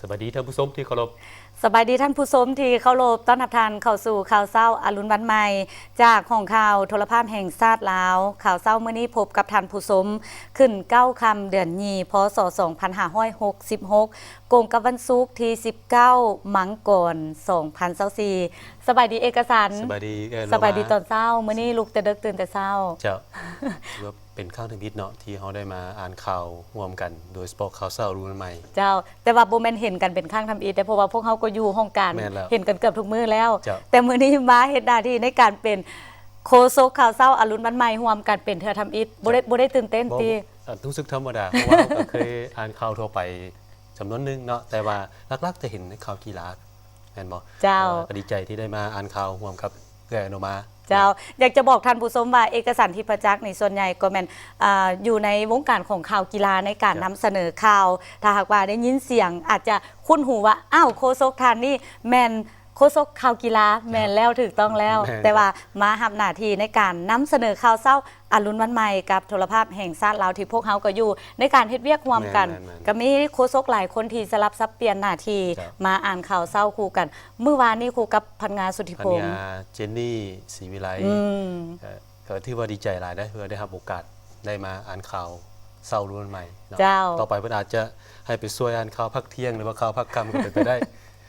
ສະບາຍດີທ່ານຜູ້ຊົມທີ່ເຄົາລົບ. ສະບາຍດີທ່ານຜູ້ຊົມທີ່ເຄົາລົບ, ຕ້ອນຮັບທ່ານເຂົ້າສູ່ຂ່າວເຊົ້າອະລຸນວັນໃໝ່ ຈາກຫ້ອງຂ່າວໂທລະພາບແຫ່ງຊາດລາວ. ຂ່າວເຊົ້າມື້ນີ້ພົບກັບທ່ານຜູ້ຊົມ ຂຶ້ນເກົ້າຄ່ຳເດືອນຍີ່ ພ.ສ. ສອງພັນຫ້າຮ້ອຍຫົກສິບຫົກ ກົງກັບວັນສຸກທີສິບເກົ້າ ມັງກອນ ສອງພັນຊາວສີ່. ສະບາຍດີເອກະສັນ. ສະບາຍດີເອື້ອຍ. ສະບາຍດີຕອນເຊົ້າ. ມື້ນີ້ລຸກແຕ່ເດິກຕື່ນແຕ່ເຊົ້າ. ເຈົ້າ. ເປັນຄັ້ງທຳອິດເນາະ ທີ່ເຮົາໄດ້ມາອ່ານຂ່າວຮ່ວມກັນ ໂດຍສະເພາະຂ່າວເຊົ້າລຸນໃໝ່. ເຈົ້າ, ແຕ່ວ່າບໍ່ແມ່ນເຫັນກັນເປັນຄັ້ງທຳອິດເດ້, ເພາະວ່າພວກເຮົາກໍຢູ່ຫ້ອງການ ແມ່ນແລ້ວ ເຫັນກັນເກືອບທຸກມື້ແລ້ວ. ເຈົ້າ. ແຕ່ມື້ນີ້ມາເຮັດໜ້າທີ່ໃນການເປັນໂຄສົກຂ່າວເຊົ້າອະລຸນວັນໃໝ່ຮ່ວມກັນເປັນເທື່ອທຳອິດ. ເຈົ້າ. ບໍ່ໄດ້ ບໍ່ໄດ້ຕື່ນເຕັ້ນຕິ? ບໍ່, ຮູ້ສຶກທຳມະດາ ເພາະວ່າເຮົາກໍເຄີຍອ່ານຂ່າວທົ່ວໄປຈຳນວນໜຶ່ງເນາະ, ແຕ່ວ່າຫຼັກໆຈະເຫັນໃນຂ່າວກິລາ. ແມ່ນບໍ່? ເຈົ້າ. ເອີ ກໍດີໃຈທີ່ໄດ້ມາອ່ານຂ່າວຮ່ວມກັບເອື້ອຍອະນຸມາ. ເຈົ້າ. ຢາກຈະບອກທ່ານຜູ້ຊົມວ່າ ເອກະສັນທິບພະຈັກນີ້ ສ່ວນໃຫຍ່ກໍແມ່ນ ອ່າ ຢູ່ໃນວົງການຂອງຂ່າວກິລາ ໃນການ ເຈົ້າ ນຳສະເໜີຂ່າວ. ຖ້າຫາກວ່າໄດ້ຍິນສຽງ ອາດຈະຄຸ້ນຫູວ່າ ອ້າວ ໂຄສົກທ່ານນີ້ແມ່ນໂຄສົກຂ່າວກິລາ. ເຈົ້າ. ແມ່ນແລ້ວ, ຖືກຕ້ອງແລ້ວ. ແມ່ນ. ແຕ່ວ່າມາຮັບໜ້າທີ່ໃນການນຳສະເໜີຂ່າວເຊົ້າ ອະລຸນວັນໃໝ່ກັບໂທລະພາບແຫ່ງຊາດລາວ ທີ່ພວກເຮົາກໍຢູ່ໃນການເຮັດວຽກຮ່ວມກັນ. ແມ່ນໆໆ. ກໍມີໂຄສົກຫຼາຍຄົນທີ່ສະຫຼັບສັບປ່ຽນໜ້າທີ່ ເຈົ້າ ມາອ່ານຂ່າວເຊົ້າຄູ່ກັນ. ມື້ວານນີ້ຄູ່ກັບພັນງາ ສຸທິພົງ. ພັນງາ ເຈນນີ ສີວິໄລ. ອືມ. ເອີ ກໍຖືວ່າດີໃຈຫຼາຍເດ້ ເພື່ອໄດ້ຮັບໂອກາດໄດ້ມາອ່ານຂ່າວເຊົ້າລຸນໃໝ່ເນາະ. ເຈົ້າ. ຕໍ່ໄປເພິ່ນອາດຈະໃຫ້ໄປຊ່ວຍອ່ານຂ່າວພາກທ່ຽງ ຫຼືວ່າຂ່າວພາກຄ່ຳກໍເປັນໄປໄດ້.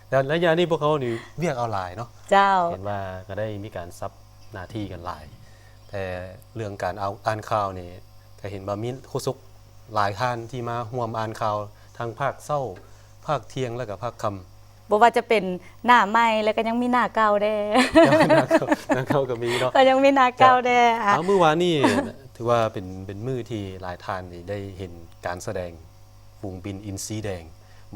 ແລ້ວໄລຍະນີ້ພວກເຮົານີ້ວຽກເອົາຫຼາຍເນາະ. ເຈົ້າ. ເຫັນວ່າກໍໄດ້ມີການສັບໜ້າທີ່ກັນຫຼາຍ, ແຕ່ເລື່ອງການເອົາ ອ່ານຂ່າວນີ້ ກໍເຫັນວ່າມີໂຄສົກຫຼາຍທ່ານທີ່ມາຮ່ວມອ່ານຂ່າວ ທັງພາກເຊົ້າ, ພາກທ່ຽງ ແລ້ວກໍພາກຄ່ຳ. ບໍ່ວ່າຈະເປັນໜ້າໃໝ່ ແລ້ວກໍຍັງມີໜ້າເກົ່າແດ່. ໜ້າເກົ່າ ໜ້າເກົ່າກໍມີເນາະ. ກໍຍັງມີໜ້າເກົ່າແດ່. ເຈົ້າ. ອ່ະ ເອົາ ມື້ວານນີ້ຖືວ່າເປັນ ເປັນມື້ທີ່ຫຼາຍທ່ານນີ້ໄດ້ເຫັນການສະແດງ ຝູງບິນອິນຊີແດງ.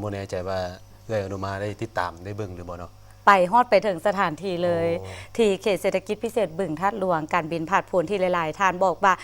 ບໍ່ແນ່ໃຈວ່າເອື້ອຍອະນຸມາໄດ້ຕິດຕາມໄດ້ເບິ່ງຫຼືບໍ່ເນາະ? ໄປຮອດໄປເຖິງສະຖານທີ່ເລີຍ. ໂອ້. ທີ່ເຂດເສດຖະກິດພິເສດບຶງທາດຫຼວງ, ການບິນຜາດໂຜນທີ່ຫຼາຍໆທ່ານບອກວ່າ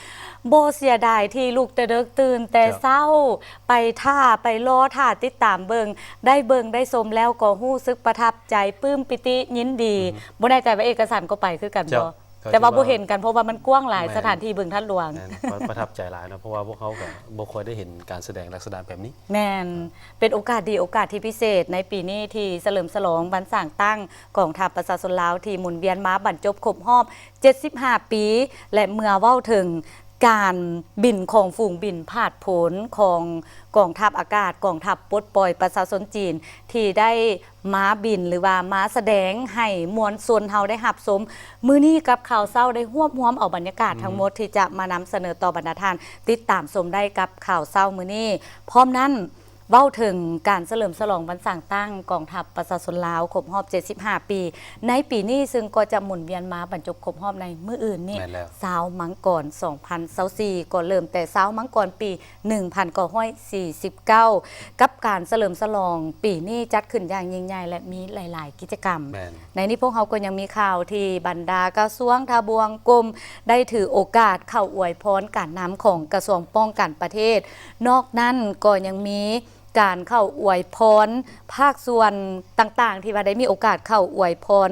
ບໍ່ເສຍດາຍທີ່ລຸກແຕ່ເດິກຕື່ນແຕ່ເຊົ້າ ເຈົ້າ ໄປຖ້າ ໄປລໍຖ້າຕິດຕາມເບິ່ງ. ໄດ້ເບິ່ງໄດ້ຊົມແລ້ວກໍຮູ້ສຶກປະທັບໃຈ ປຶ້ມປີຕິຍິນດີ. ອືຮຶ. ບໍ່ແນ່ໃຈວ່າເອກະສັນກໍໄປຄືກັນບໍ່? ເຈົ້າ. ແຕ່ວ່າບໍ່ເຫັນກັນ ເພາະວ່າມັນກວ້າງຫຼາຍ. ແມ່ນ. ສະຖານທີ່ບຶງທາດຫຼວງ. ແມ່ນ. ປະ ປະທັບໃຈຫຼາຍເນາະ ເພາະວ່າພວກເຮົາກໍບໍ່ຄ່ອຍໄດ້ເຫັນການສະແດງລັກສະນະແບບນີ້. ແມ່ນ. ເອີ ເປັນໂອກາດດີ ໂອກາດທີ່ພິເສດໃນປີນີ້ ທີ່ສະເຫຼີມສະຫຼອງວັນສ້າງຕັ້ງກອງທັບປະຊາຊົນລາວ ທີ່ໝູນວຽນມາບັນຈົບຄົບຮອບເຈັດສິບຫ້າປີ ແລະ ເມື່ອເວົ້າເຖິງການບິນຂອງຝູງບິນຜາດໂຜນຂອງກອງທັບອາກາດ ກອງທັບປົດປ່ອຍປະຊາຊົນຈີນ ທີ່ໄດ້ ມາບິນ ຫຼືວ່າມາສະແດງໃຫ້ມວນຊົນເຮົາໄດ້ຮັບຊົມ. ມື້ນີ້ກັບຂ່າວເຊົ້າໄດ້ຮວບຮວມເອົາບັນຍາກາດ ອືມ ທັງໝົດທີ່ຈະມານຳສະເໜີຕໍ່ບັນດາທ່ານ ຕິດຕາມຊົມໄດ້ກັບຂ່າວເຊົ້າມື້ນີ້. ພ້ອມນັ້ນ ເວົ້າເຖິງການສະເຫຼີມສະຫຼອງວັນສ້າງຕັ້ງກອງທັບປະຊາຊົນລາວຄົບຮອບເຈັດສິບຫ້າປີໃນປີນີ້ ຊຶ່ງກໍຈະໝູນວຽນມາບັນຈົບຄົບຮອບໃນມື້ອື່ນນີ້ ແມ່ນແລ້ວ ຊາວມັງກອນ ສອງພັນຊາວສີ່ ກໍເລີ່ມແຕ່ຊາວມັງກອນປີ ໜຶ່ງພັນເກົ້າຮ້ອຍສີ່ສິບເກົ້າ ກັບການສະເຫຼີມສະຫຼອງປີນີ້ຈັດຂຶ້ນຢ່າງຍິ່ງໃຫຍ່ ແລະ ມີຫຼາຍໆກິດຈະກຳ. ແມ່ນ. ໃນນີ້ພວກເຮົາກໍຍັງມີຂ່າວທີ່ບັນດາກະຊວງທະບວງກົມໄດ້ຖືໂອກາດເຂົ້າອວຍພອນການນຳຂອງກະຊວງປ້ອງກັນປະເທດ. ນອກນັ້ນກໍຍັງມີການເຂົ້າອວຍພອນພາກສ່ວນຕ່າງໆ ທີ່ວ່າໄດ້ມີໂອກາດເຂົ້າອວຍພອນ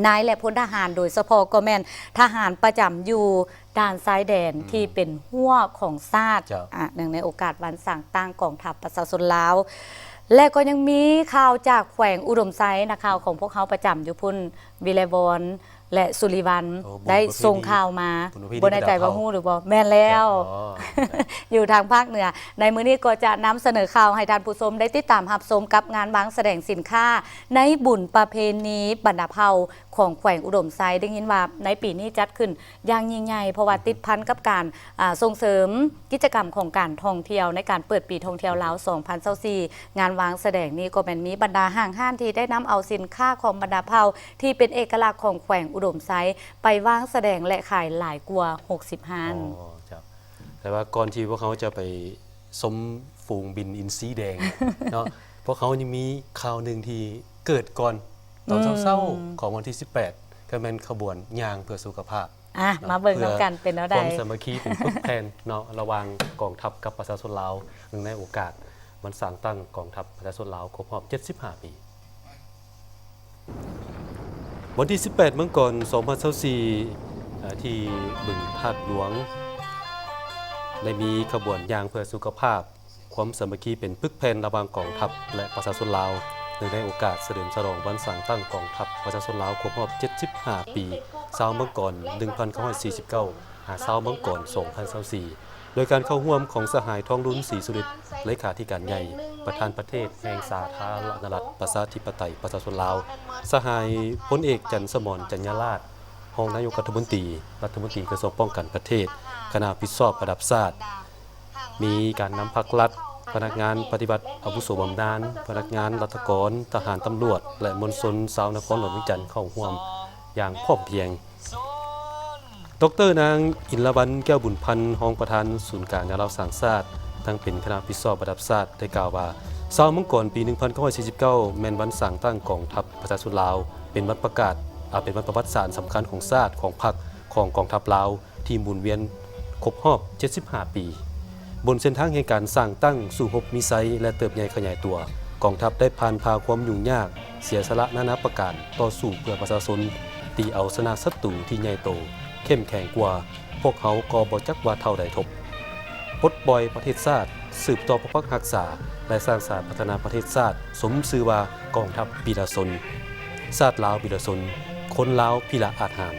ນາຍ ແລະ ພົນທະຫານ ໂດຍສະເພາະກໍແມ່ນທະຫານປະຈຳຢູ່ດ່ານຊາຍແດນ ອືມ ທີ່ເປັນຮົ້ວຂອງຊາດ. ເຈົ້າ. ອາ ເນື່ອງໃນໂອກາດວັນສ້າງຕັ້ງກອງທັບປະຊາຊົນລາວ ແລະ ກໍຍັງມີຂ່າວຈາກແຂວງອຸດົມໄຊ ນັກຂ່າວຂອງພວກເຮົາປະຈຳຢູ່ພຸ້ນ ວິໄລວອນ ແລະ ສຸລິວັນ ໂອ້ ໄດ້ສົ່ງຂ່າວມາ ບຸນປະເພນີ ບຸນປະເພນີ ບໍ່ແນ່ໃຈວ່າຮູ້ຫຼືບໍ່? ແມ່ນແລ້ວ. ເຈົ້າ. ອໍ ຢູ່ທາງພາກເໜືອ. ໃນມື້ນີ້ກໍຈະນຳສະເໜີຂ່າວໃຫ້ທ່ານຜູ້ຊົມໄດ້ຕິດຕາມຮັບຊົມກັບງານວາງສະແດງສິນຄ້າ ໃນບຸນປະເພນີບັນດາເຜົ່າຂອງແຂວງອຸດົມໄຊ. ໄດ້ຍິນວ່າໃນປີນີ້ຈັດຂຶ້ນຢ່າງຍິ່ງໃຫຍ່ ເພາະວ່າ ອືຮຶ ຕິດພັນກັບການ ອາ ສົ່ງເສີມກິດຈະກຳຂອງການທ່ອງທ່ຽວ ໃນການເປີດປີທ່ອງທ່ຽວລາວ ສອງພັນຊາວສີ່. ງານວາງສະແດງນີ້ກໍແມ່ນມີບັນດາຫ້າງຮ້ານທີ່ໄດ້ນຳເອົາສິນຄ້າຂອງບັນດາເຜົ່າທີ່ເປັນເອກະລັກຂອງແຂວງອຸດົມໄຊ ໄປວາງສະແດງ ແລະ ຂາຍຫຼາຍກວ່າຫົກສິບຮ້ານ. ອໍ ເຈົ້າ. ແຕ່ວ່າກ່ອນທີ່ພວກເຮົາຈະໄປ ຊົມຝູງບິນອິນຊີແດງເນາະ ພວກເຮົາຍັງມີຂ່າວໜຶ່ງທີ່ເກີດກ່ອນຕອນເຊົ້າໆ ອືມ ຂອງວັນທີສິບແປດ ກໍແມ່ນຂະບວນຍ່າງເພື່ອສຸຂະພາບ. ອ່ະ ເນາະ ມາເບິ່ງນຳກັນເປັນແນວໃດ? ຄວາມສາມັກຄີເປັນປຶກແຜ່ນເນາະ ລະຫວ່າງກອງທັບກັບປະຊາຊົນລາວ ເນື່ອງໃນໂອກາດວັນສ້າງຕັ້ງກອງທັບປະຊາຊົນລາວຄົບຮອບເຈັດສິບຫ້າປີ. ວັນທີສິບແປດ ມັງກອນ ສອງພັນຊາວສີ່ ເອີ ທີ່ບຶງທາດຫຼວງ ໄດ້ມີຂະບວນຍ່າງເພື່ອສຸຂະພາບ ຂ ຄວາມສາມັກຄີເປັນປຶກແຜ່ນລະຫວ່າງກອງທັບ ແລະ ປະຊາຊົນລາວ ເນື່ອງໃນໂອກາດສະເຫຼີມສະຫຼອງວັນສ້າງຕັ້ງກອງທັບປະຊາຊົນລາວຄົບຮອບເຈັດສິບຫ້າປີ ຊາວມັງກອນ ໜຶ່ງພັນເກົ້າຮ້ອຍສີ່ສິບເກົ້າ ຫາ ຊາວມັງກອນ ສອງພັນຊາວສີ່ ໂດຍການເຂົ້າຮ່ວມຂອງສະຫາຍ ທອງລຸນ ສີສຸລິດ ເລຂາທິການໃຫຍ່ ປະທານປະເທດແຫ່ງສາທາລະນະລັດ ປະຊາທິປະໄຕ ປະຊາຊົນລາວ, ສະຫາຍ ພົນເອກ ຈັນສະໝອນ ຈັນຍາລາດ ຮອງນາຍົກລັດຖະມົນຕີ, ລັດຖະມົນຕີກະຊວງປ້ອງກັນປະເທດ, ຄະນະຮັບຜິດຊອບລະດັບຊາດ, ມີການນຳພັກລັດ, ພະນັກງານປະຕິບັດອາວຸໂສບຳນານ, ພະນັກງານລັດຖະກອນ, ທະຫານ, ຕຳຫຼວດ ແລະ ມວນຊົນຊາວນະຄອນຫຼວງວຽງຈັນເຂົ້າຮ່ວມຢ່າງພ້ອມພຽງ. ດອກເຕີ ນາງ ອິນລະວັນ ແກ້ວບຸນພັນ ຮອງປະທານສູນກາງແນວລາວສ້າງຊາດ, ທັງເປັນຄະນະຮັບຜິດຊອບລະດັບຊາດ ໄດ້ກ່າວວ່າ ຊາວມັງກອນ ປີໜຶ່ງພັນເກົ້າຮ້ອຍສີ່ສິບເກົ້າ ແມ່ນວັນສ້າງຕັ້ງກອງທັບປະຊາຊົນລາວ, ເປັນວັນປະກາດ, ອາ, ເປັນວັນປະຫວັດສາດອັນສຳຄັນຂອງຊາດ, ຂອງພັກ, ຂອງກອງທັບລາວ ທີ່ໝູນວຽນຄົບຮອບເຈັດສິບຫ້າປີ. ບົນເສັ້ນທາງແຫ່ງການສ້າງຕັ້ງ, ສູ້ຮົບມີໄຊ ແລະ ເຕີບໃຫຍ່ຂະຫຍາຍຕົວ, ກອງທັບໄດ້ຜ່ານຜ່າຄວາມຫຍຸ້ງຍາກ, ເສຍສະຫຼະນານາປະການ, ຕໍ່ສູ້ເພື່ອປະຊາຊົນ, ຕີເອົາຊະນະສັດຕູທີ່ໃຫຍ່ໂຕ, ເຂັ້ມແຂງກວ່າ, ພວກເຮົາກໍບໍ່ຈັກວ່າເທົ່າໃດທົບ. ປົດປ່ອຍປະເທດຊາດ, ສືບຕໍ່ປົກປັກຮັກສາ ແລະ ສ້າງສາພັດທະນາປະເທດຊາດ, ສົມຊື່ວ່າກອງທັບວິລະຊົນ, ຊາດລາວວິລະຊົນ, ຄົນລາວພິລະອາດຫານ.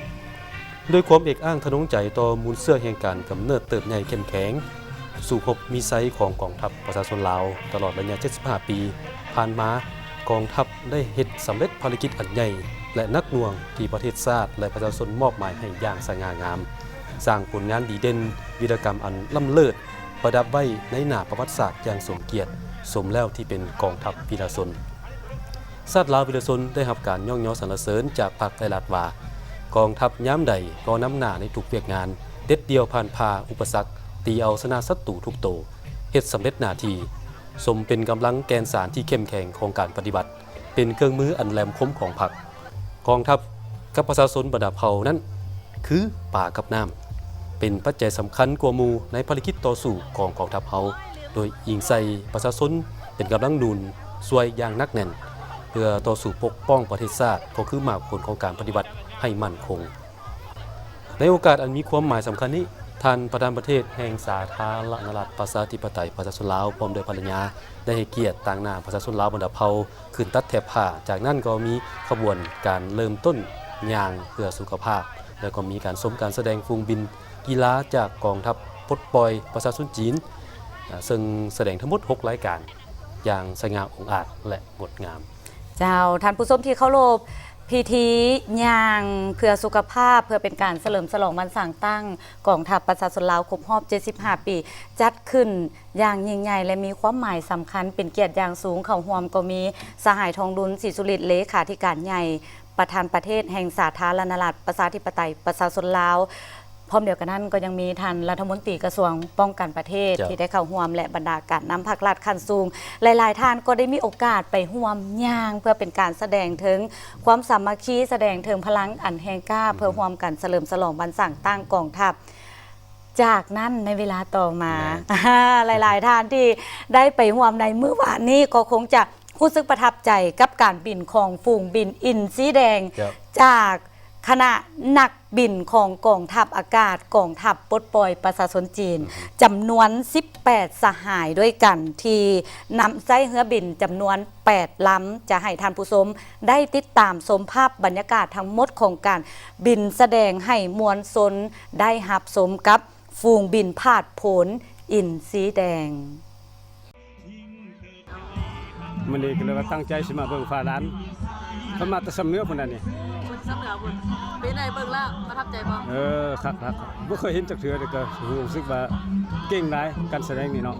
ດ້ວຍຄວາມເອກອ້າງທະນົງໃຈຕໍ່ມູນເຊື້ອແຫ່ງການກຳເນີດເຕີບໃຫຍ່ເຂັ້ມແຂງ, ສູ້ຮົບມີໄຊຂອງກອງທັບປະຊາຊົນລາວ ຕະຫຼອດໄລຍະເຈັດສິບຫ້າປີຜ່ານມາ, ກອງທັບໄດ້ເຮັດສຳເລັດພາລະກິດອັນໃຫຍ່ ແລະ ໜັກໜ່ວງທີ່ປະເທດຊາດ ແລະ ປະຊາຊົນມອບໝາຍໃຫ້ຢ່າງສະຫງ່າງາມ, ສ້າງຜົນງານດີເດັ່ນ, ວີລະກຳອັນລ້ຳເລີດ ປະດັບໄວ້ໃນໜ້າປະຫວັດສາດຢ່າງສົມກຽດ, ສົມແລ້ວທີ່ເປັນກອງທັບວິລະຊົນ. ຊາດລາວວິລະຊົນໄດ້ຮັບການຍ້ອງຍໍສັນລະເສີນຈາກພັກ ແລະ ລັດວ່າ ກອງທັບຍາມໃດກໍນຳໜ້າໃນທຸກວຽກງານ, ເດັດດ່ຽວຜ່ານຜ່າອຸປະສັກ, ຕີເອົາຊະນະສັດຕູທຸກໂຕ, ເຮັດສຳເລັດໜ້າທີ່, ສົມເປັນກຳລັງແກ່ນສານທີ່ເຂັ້ມແຂງຂອງການປະຕິວັດ, ເປັນເຄື່ອງມືອັນແຫຼມຄົມຂອງພັກ. ກອງທັບກັບປະຊາຊົນບັນດາເຜົ່ານັ້ນ ຄືປາກັບນ້ຳ, ເປັນປັດໄຈສຳຄັນກວ່າໝູ່ໃນພາລະກິດຕໍ່ສູ້ຂອງກອງທັບເຮົາ, ໂດຍອີງໃສ່ປະຊາຊົນເປັນກຳລັງໜູນຊ່ວຍຢ່າງໜັກແໜ້ນ ເພື່ອຕໍ່ສູ້ປົກປ້ອງປະເທດຊາດ ກໍຄືໝາກຜົນຂອງການປະຕິວັດໃຫ້ໝັ້ນຄົງ. ໃນໂອກາດອັນມີຄວາມໝາຍສຳຄັນນີ້, ທ່ານປະທານປະເທດແຫ່ງສາທາລະນະລັດ ປະຊາທິປະໄຕ ປະຊາຊົນລາວ ພ້ອມດ້ວຍພັນລະຍາ ໄດ້ໃຫ້ກຽດຕາງໜ້າປະຊາຊົນລາວບັນດາເຜົ່າ ຂຶ້ນຕັດແຖບຜ້າ, ຈາກນັ້ນກໍມີຂະບວນການເລີ່ມຕົ້ນຍ່າງເພື່ອສຸຂະພາບ ແລ້ວກໍມີການຊົມການສະແດງຝູງບິນກິລາຈາກກອງທັບປົດປ່ອຍປະຊາຊົນຈີນ, ເຊິ່ງສະແດງທັງໝົດຫົກລາຍການຢ່າງສະຫງ່າອົງອາດ ແລະ ງົດງາມ. ເຈົ້າ, ທ່ານຜູ້ຊົມທີ່ເຄົາລົບ, ພິທີຍ່າງເພື່ອສຸຂະພາບ ເພື່ອເປັນການສະເຫຼີມສະຫຼອງວັນສ້າງຕັ້ງກອງທັບປະຊາຊົນລາວຄົບຮອບເຈັດສິບຫ້າປີ ຈັດຂຶ້ນ ຢ່າງຍິ່ງໃຫຍ່ ແລະ ມີຄວາມໝາຍສຳຄັນ ເປັນກຽດຢ່າງສູງ. ເຂົ້າຮ່ວມກໍມີສະຫາຍ ທອງລຸນ ສີສຸລິດ ເລຂາທິການໃຫຍ່ ປະທານປະເທດແຫ່ງສາທາລະນະລັດ ປະຊາທິປະໄຕ ປະຊາຊົນລາວ, ພ້ອມດຽວກັນນັ້ນກໍຍັງມີທ່ານລັດຖະມົນຕີກະຊວງປ້ອງກັນປະເທດ ເຈົ້າ ທີ່ໄດ້ເຂົ້າຮ່ວມ ແລະ ບັນດາການນຳພັກລັດຂັ້ນສູງ ຫຼາຍໆທ່ານກໍໄດ້ມີໂອກາດໄປຮ່ວມຍ່າງ ເພື່ອເປັນການສະແດງເຖິງຄວາມສາມັກຄີ, ສະແດງເຖິງພະລັງອັນແຮງກ້າ ອືມ ເພື່ອຮ່ວມກັນສະເຫຼີມສະຫຼອງວັນສ້າງຕັ້ງກອງທັບ. ຈາກນັ້ນໃນເວລາຕໍ່ມາ ແມ່ນ ຫຼາຍໆທ່ານທີ່ໄດ້ໄປຮ່ວມໃນມື້ວານນີ້ ກໍຄົງຈະຮູ້ສຶກປະທັບໃຈກັບການບິນຂອງຝູງບິນອິນຊີແດງ ເຈົ້າ ຈາກຄະນະນັກບິນຂອງກອງທັບອາກາດ ກອງທັບປົດປ່ອຍປະຊາຊົນຈີນ ອືຮຶ ຈຳນວນສິບແປດສະຫາຍດ້ວຍກັນ ທີ່ນຳໃຊ້ເຮືອບິນຈຳນວນແປດລຳ ຈະໃຫ້ທ່ານຜູ້ຊົມໄດ້ຕິດຕາມຊົມພາບບັນຍາກາດທັງໝົດຂອງການບິນສະແດງໃຫ້ມວນຊົນ ໄດ້ຮັບຊົມກັບຝູງບິນຜາດໂຜນອິນຊີແດງ. ມື້ນີ້ກໍເລີຍວ່າຕັ້ງໃຈຊິມາເບິ່ງຟ້າລານ ເພິ່ນມາແຕ່ຊຳເໜືອພຸ້ນນະນີ້ ເບິ່ງຊຳເໜືອພຸ້ນ ເປັນໃດເບິ່ງແລ້ວປະທັບໃຈບໍ່? ເອີ ຄັກໆ ບໍ່ເຄີຍເຫັນຈັກເທື່ອ ແຕ່ກໍຮູ້ສຶກວ່າເກັ່ງຫຼາຍ ການສະແດງນີ້ເນາະ.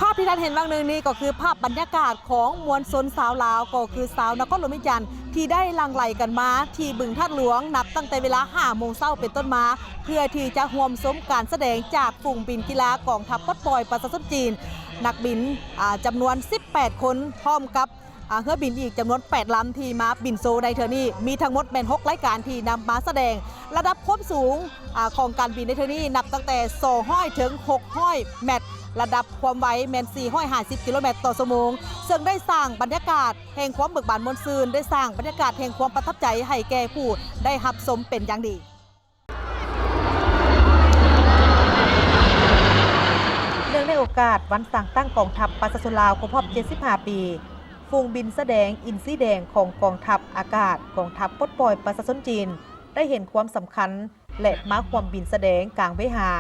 ພາບທີ່ທ່ານເຫັນຫວ່າງໜຶ່ງນີ້ກໍຄືພາບບັນຍາກາດຂອງມວນຊົນຊາວລາວ ກໍຄືຊາວນະຄອນຫຼວງວຽງຈັນ ທີ່ໄດ້ຫຼັ່ງໄຫຼກັນມາທີ່ບຶງທາດຫຼວງ ນັບຕັ້ງແຕ່ເວລາຫ້າໂມງເຊົ້າເປັນຕົ້ນມາ ເພື່ອທີ່ຈະຮ່ວມຊົມການສະແດງຈາກຝູງບິນກິລາກອງທັບປົດປ່ອຍປະຊາຊົນຈີນ ນັກບິນ ອາ ຈຳນວນສິບແປດຄົນ ພ້ອມກັບ ອາ ເຮືອບິນອີກຈຳນວນແປດລຳທີ່ມາບິນໂຊໃນເທື່ອນີ້ ມີທັງໝົດແມ່ນຫົກລາຍການທີ່ນຳມາສະແດງ. ລະດັບຄວາມສູງ ອາ ຂອງການບິນໃນເທື່ອນີ້ ນັບຕັ້ງແຕ່ສອງຮ້ອຍເຖິງຫົກຮ້ອຍແມັດ, ລະດັບຄວາມໄວແມ່ນສີ່ຮ້ອຍຫ້າສິບກິໂລແມັດຕໍ່ຊົ່ວໂມງ, ເຊິ່ງໄດ້ສ້າງບັນຍາກາດແຫ່ງຄວາມເບີກບານມ່ວນຊື່ນ, ໄດ້ສ້າງບັນຍາກາດແຫ່ງຄວາມປະທັບໃຈໃຫ້ແກ່ຜູ້ໄດ້ຮັບຊົມເປັນຢ່າງດີ. ໂອກາດວັນສ້າງຕັ້ງກອງທັບປະຊາຊົນລາວຄົບຮອບເຈັດສິບຫ້າປີ, ຝູງບິນສະແດງອິນຊີແດງຂອງກອງທັບອາກາດ ກອງທັບປົດປ່ອຍປະຊາຊົນຈີນ ໄດ້ເຫັນຄວາມສຳຄັນ ແລະ ມາຮ່ວມບິນສະແດງກາງເວຫາ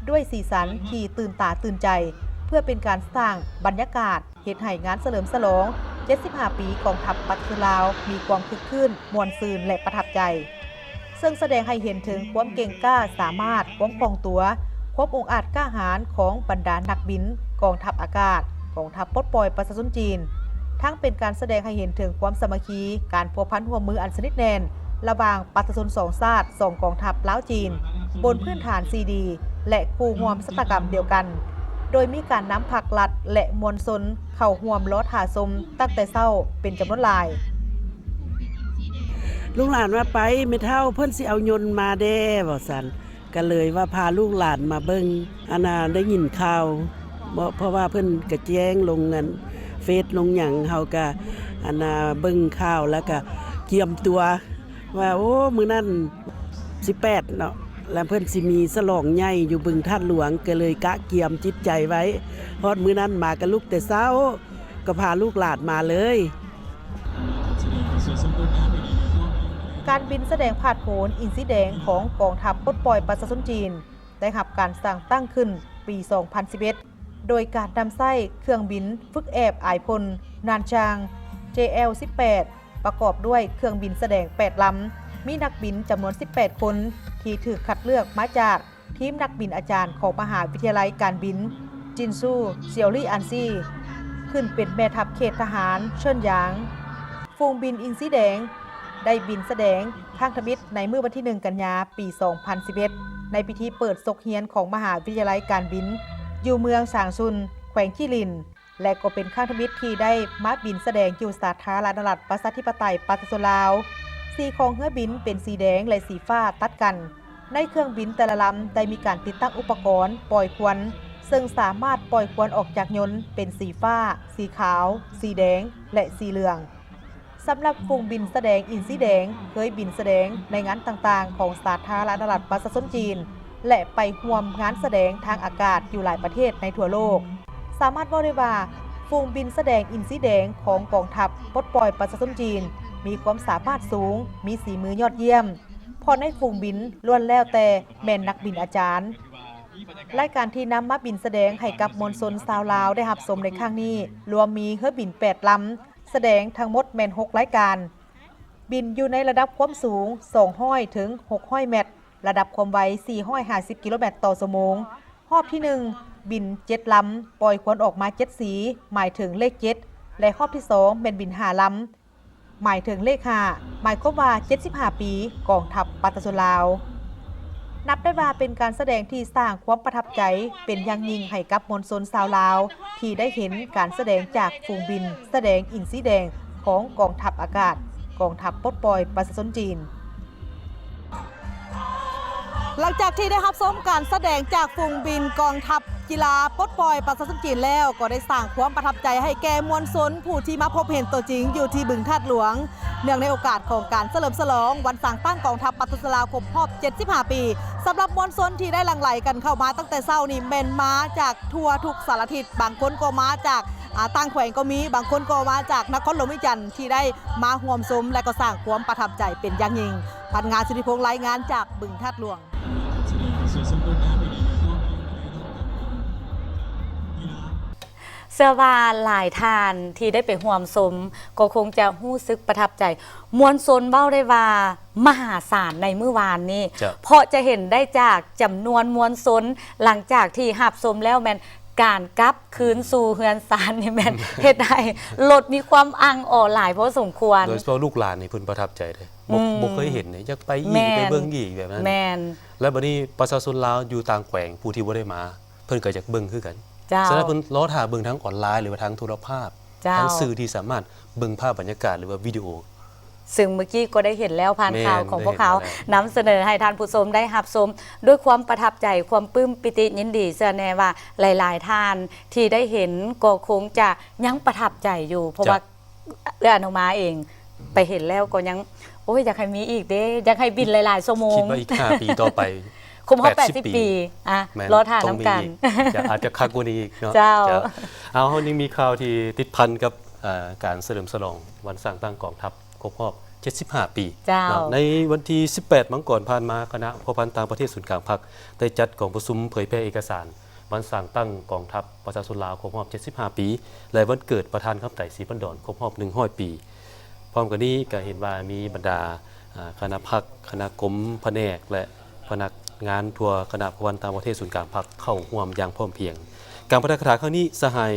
ດ້ວຍສີສັນທີ່ຕື່ນຕາຕື່ນໃຈ ເພື່ອເປັນການສ້າງບັນຍາກາດ ເຮັດໃຫ້ງານສະເຫຼີມສະຫຼອງເຈັດສິບຫ້າປີກອງທັບປະຊາຊົນລາວ ມີຄວາມຄຶກຄື້ນ, ມ່ວນຊື່ນ ແລະ ປະທັບໃຈ, ເຊິ່ງສະແດງໃຫ້ເຫັນເຖິງຄວາມເກັ່ງກ້າສາມາດ, ຄວາມຄ່ອງຕົວ, ຄວາມອົງອາດກ້າຫານຂອງບັນດານັກບິນກອງທັບອາກາດ ກອງທັບປົດປ່ອຍປະຊາຊົນຈີນ, ທັງເປັນການສະແດງໃຫ້ເຫັນເຖິງຄວາມສາມັກຄີ, ການພົວພັນຮ່ວມມືອັນສະໜິດແໜ້ນ ລະຫວ່າງປະຊາຊົນສອງຊາດ, ສອງກອງທັບລາວຈີນ ບົນພື້ນຖານທີ່ດີ ແລະ ຄູ່ຮ່ວມຊະຕາກຳດຽວກັນ, ໂດຍມີການນຳພັກລັດ ແລະ ມວນຊົນເຂົ້າຮ່ວມລໍຖ້າຊົມຕັ້ງແຕ່ເຊົ້າເປັນຈຳນວນຫຼາຍ. ລູກຫຼານວ່າ ໄປແມ່ເຖົ້າ ເພິ່ນຊິເອົາຍົນມາແດ່ ວ່າຊັ້ນ. ກະເລີຍວ່າພາລູກຫຼານມາເບິ່ງ, ອັນນ່າ ໄດ້ຍິນຂ່າວ ເພາະ ເພາະວ່າເພິ່ນກະແຈ້ງລົງອັນເຟສລົງຫຍັງ, ເຮົາກະ ອັນນ່າ ເບິ່ງຂ່າວ ແລ້ວກະກຽມຕົວວ່າ ໂອ້ ມື້ນັ້ນສິບແປດເນາະ ແລ້ວເພິ່ນຊິມີສະຫຼອງໃຫຍ່ຢູ່ບຶງທາດຫຼວງ, ກະເລີຍກະກຽມຈິດໃຈໄວ້, ຮອດມື້ນັ້ນມາກະລຸກແຕ່ເຊົ້າ ກໍພາລູກຫຼານມາເລີຍ. ການບິນສະແດງຜາດໂຜນອິນຊີແດງຂອງກອງທັບປົດປ່ອຍປະຊາຊົນຈີນ ໄດ້ຮັບການສ້າງຕັ້ງຂຶ້ນປີສອງພັນສິບເອັດ ໂດຍການນຳໃຊ້ເຄື່ອງບິນຝຶກແອບອາຍພົນ ນານຊາງ ເຈແອລສິບແປດ ປະກອບດ້ວຍເຄື່ອງບິນສະແດງແປດລຳ, ມີນັກບິນຈຳນວນສິບແປດຄົນ ທີ່ຖືກຄັດເລືອກມາຈາກ ທີມນັກບິນອາຈານຂອງມະຫາວິທະຍາໄລການບິນ ຈິນຊູ ຊຽວລີ ອັນຊີ ຂຶ້ນເປັນແມ່ທັບເຂດທະຫານເຊີນຢາງ. ຝູງບິນອິນຊີແດງໄດ້ບິນສະແດງຄັ້ງທຳອິດໃນມື້ວັນທີໜຶ່ງ ກັນຍາ ປີສອງພັນສິບເອັດ ໃນພິທີເປີດສົກຮຽນຂອງມະຫາວິທະຍາໄລການບິນ ຢູ່ເມືອງຊາງຊຸນ ແຂວງຈີລິນ ແລະ ກໍເປັນຄັ້ງທຳອິດທີ່ໄດ້ມາບິນສະແດງຢູ່ສາທາລະນະລັດປະຊາທິປະໄຕປະຊາຊົນລາວ. ສີຂອງເຮືອບິນເປັນສີແດງ ແລະ ສີຟ້າຕັດກັນ. ໃນເຄື່ອງບິນແຕ່ລະລຳໄດ້ມີການຕິດຕັ້ງອຸປະກອນປ່ອຍຄວັນ, ເຊິ່ງສາມາດປ່ອຍຄວັນອອກຈາກຍົນເປັນສີຟ້າ, ສີຂາວ, ສີແດງ ແລະ ສີເຫຼືອງ. ສຳລັບຝູງບິນສະແດງອິນຊີແດງ ເຄີຍບິນສະແດງໃນງານຕ່າງໆຂອງສາທາລະນະລັດປະຊາຊົນຈີນ ແລະ ໄປຮ່ວມງານສະແດງທາງອາກາດຢູ່ຫຼາຍປະເທດໃນທົ່ວໂລກ. ສາມາດເວົ້າໄດ້ວ່າ ຝູງບິນສະແດງອິນຊີແດງຂອງກອງທັບປົດປ່ອຍປະຊາຊົນຈີນ ມີຄວາມສາມາດສູງ, ມີສີມືຍອດຢ້ຽມ, ເພາະໃນຝູງບິນລ້ວນແລ້ວແຕ່ແມ່ນນັກບິນອາຈານ. ລາຍການທີ່ນຳມາບິນສະແດງໃຫ້ກັບມວນຊົນຊາວລາວໄດ້ຮັບຊົມໃນຄັ້ງນີ້ ລວມມີເຮືອບິນແປດລຳ, ສະແດງທັງໝົດແມ່ນຫົກລາຍການ, ບິນຢູ່ໃນລະດັບຄວາມສູງສອງຮ້ອຍເຖິງຫົກຮ້ອຍແມັດ, ລະດັບຄວາມໄວສີ່ຮ້ອຍຫ້າສິບກິໂລແມັດຕໍ່ຊົ່ວໂມງ. ຮອບທີໜຶ່ງ ບິນເຈັດລຳ, ປ່ອຍຄວັນອອກມາເຈັດສີ, ໝາຍເຖິງເລກເຈັດ ແລະ ຮອບທີສອງແມ່ນບິນຫ້າລຳ, ໝາຍເຖິງເລກຫ້າ, ໝາຍຄວາມວ່າເຈັດສິບຫ້າປີກອງທັບປະຊາຊົນລາວ. ນັບໄດ້ວ່າເປັນການສະແດງທີ່ສ້າງຄວາມປະທັບໃຈເປັນຢ່າງຍິ່ງໃຫ້ກັບມວນຊົນຊາວລາວ ທີ່ໄດ້ເຫັນການສະແດງຈາກຝູງບິນສະແດງອິນຊີແດງຂອງກອງທັບອາກາດ, ກອງທັບປົດປ່ອຍປະຊາຊົນຈີນ. ຫຼັງຈາກທີ່ໄດ້ຮັບຊົມການສະແດງຈາກຝູງບິນກອງທັບກິລາປົດປ່ອຍປະຊາຊົນຈີນແລ້ວ, ກໍໄດ້ສ້າງຄວາມປະທັບໃຈໃຫ້ແກ່ມວນຊົນຜູ້ທີ່ມາພົບເຫັນຕົວຈິງຢູ່ທີ່ບຶງທາດຫຼວງ, ເນື່ອງໃນໂອກາດຂອງການສະເຫຼີມສະຫຼອງວັນສ້າງຕັ້ງກອງທັບປະຊາຊົນລາວຄົບຮອບເຈັດສິບຫ້າປີ. ສຳລັບມວນຊົນທີ່ໄດ້ຫຼັ່ງໄຫຼກັນເຂົ້າມາຕັ້ງແຕ່ເຊົ້ານີ້ ແມ່ນມາຈາກທົ່ວທຸກສາລະທິດ, ບາງຄົນກໍມາຈາກ ອາ ຕ່າງແຂວງກໍມີ, ບາງຄົນກໍມາຈາກນະຄອນຫຼວງວຽງຈັນ ທີ່ໄດ້ມາຮ່ວມຊົມ ແລະ ກໍສ້າງຄວາມປະທັບໃຈເປັນຢ່າງຍິ່ງ. ພັນງາ ສຸທິພົງ ລາຍງານຈາກບຶງທາດຫຼວງ. ເຊື່ອວ່າຫຼາຍທ່ານທີ່ໄດ້ໄປຮ່ວມຊົມ ກໍຄົງຈະຮູ້ສຶກປະທັບໃຈ. ມວນຊົນເວົ້າໄດ້ວ່າມະຫາສານໃນມື້ວານນີ້ ເຈົ້າ ເພາະຈະເຫັນໄດ້ຈາກຈຳນວນມວນຊົນ ຫຼັງຈາກທີ່ຮັບຊົມແລ້ວ ແມ່ນການກັບຄືນສູ່ເຮືອນຊານນີ້ ແມ່ນເຮັດໃຫ້ລົດມີຄວາມອັ່ງອໍຫຼາຍພໍສົມຄວນ. ໂດຍສະເພາະລູກຫຼານນີ້ເພິ່ນປະທັບໃຈເດ້ ບໍ່ ອືມ ບໍ່ເຄີຍເຫັນເດ້ ຢາກໄປອີກ ແມ່ນ ໄປເບິ່ງອີກແບບນັ້ນ. ແມ່ນ ແລ້ວບັດນີ້ປະຊາຊົນລາວຢູ່ຕ່າງແຂວງ ຜູ້ທີ່ບໍ່ໄດ້ມາ ເພິ່ນກໍຢາກເບິ່ງຄືກັນ. ເຈົ້າ ສະນັ້ນເພິ່ນລໍຖ້າເບິ່ງທາງອອນລາຍ ຫຼືວ່າທາງໂທລະພາບ ເຈົ້າ ທາງສື່ທີ່ສາມາດເບິ່ງພາບບັນຍາກາດ ຫຼືວ່າວິດີໂອ ຊຶ່ງເມື່ອກີ້ກໍໄດ້ເຫັນແລ້ວ ຜ່ານ ແມ່ນ ຂ່າວຂອງພວກເຮົາ ໄດ້ເຫັນມາແລ້ວ ນຳສະເໜີໃຫ້ທ່ານຜູ້ຊົມໄດ້ຮັບຊົມດ້ວຍຄວາມປະທັບໃຈ, ຄວາມປຶ້ມປີຕິຍິນດີ. ເຊື່ອແນ່ວ່າຫຼາຍໆທ່ານທີ່ໄດ້ເຫັນກໍຄົງຈະຍັງປະທັບໃຈຢູ່ ເພາະວ່າ ເຈົ້າ ເອື້ອຍອະນຸມາເອງໄປເຫັນແລ້ວກໍຍັງ ໂອ້ຍ ຢາກໃຫ້ມີອີກເດ້ ຢາກໃຫ້ບິນຫຼາຍໆຊົ່ວໂມງ. ຄິດວ່າອີກຫ້າປີຕໍ່ໄປ ຄົບຮອບ ແປດສິບ ແປດສິບປີ ປີ ອ່ະ ແມ່ນ ລໍຖ້ານຳກັນ ຕ້ອງມີອີກ ອາດຈະຄັກກວ່ານີ້ອີກເນາະ. ເຈົ້າ ເຈົ້າ ເອົາ ເຮົາຍັງມີຂ່າວທີ່ຕິດພັນກັບ ເອີ ການສະເຫຼີມສະຫຼອງວັນສ້າງຕັ້ງກອງທັບຄົບຮອບ ເຈັດສິບຫ້າ ປີ ເຈົ້າ ເນາະ. ໃນວັນທີ ສິບແປດ ມັງກອນຜ່ານມາ, ຄະນະພົວພັນຕ່າງປະເທດສູນກາງພັກ ໄດ້ຈັດກອງປະຊຸມເຜີຍແຜ່ເອກະສານວັນສ້າງຕັ້ງກອງທັບປະຊາຊົນລາວຄົບຮອບ ເຈັດສິບຫ້າ ປີ ແລະ ວັນເກີດປະທານຄຳໄຕ ສີພັນດອນ ຄົບຮອບ ໜຶ່ງຮ້ອຍ ປີ. ພ້ອມກັນນີ້ກໍເຫັນວ່າມີບັນດາ ອາ ຄະນະພັກ, ຄະນະກົມ, ພະແນກ ແລະ ພະນັກງານທົ່ວຄະນະພົວພັນຕ່າງປະເທດສູນກາງພັກເຂົ້າຮ່ວມຢ່າງພ້ອມພຽງ. ການປາຖະກະຖາຄັ້ງນີ້, ສະຫາຍ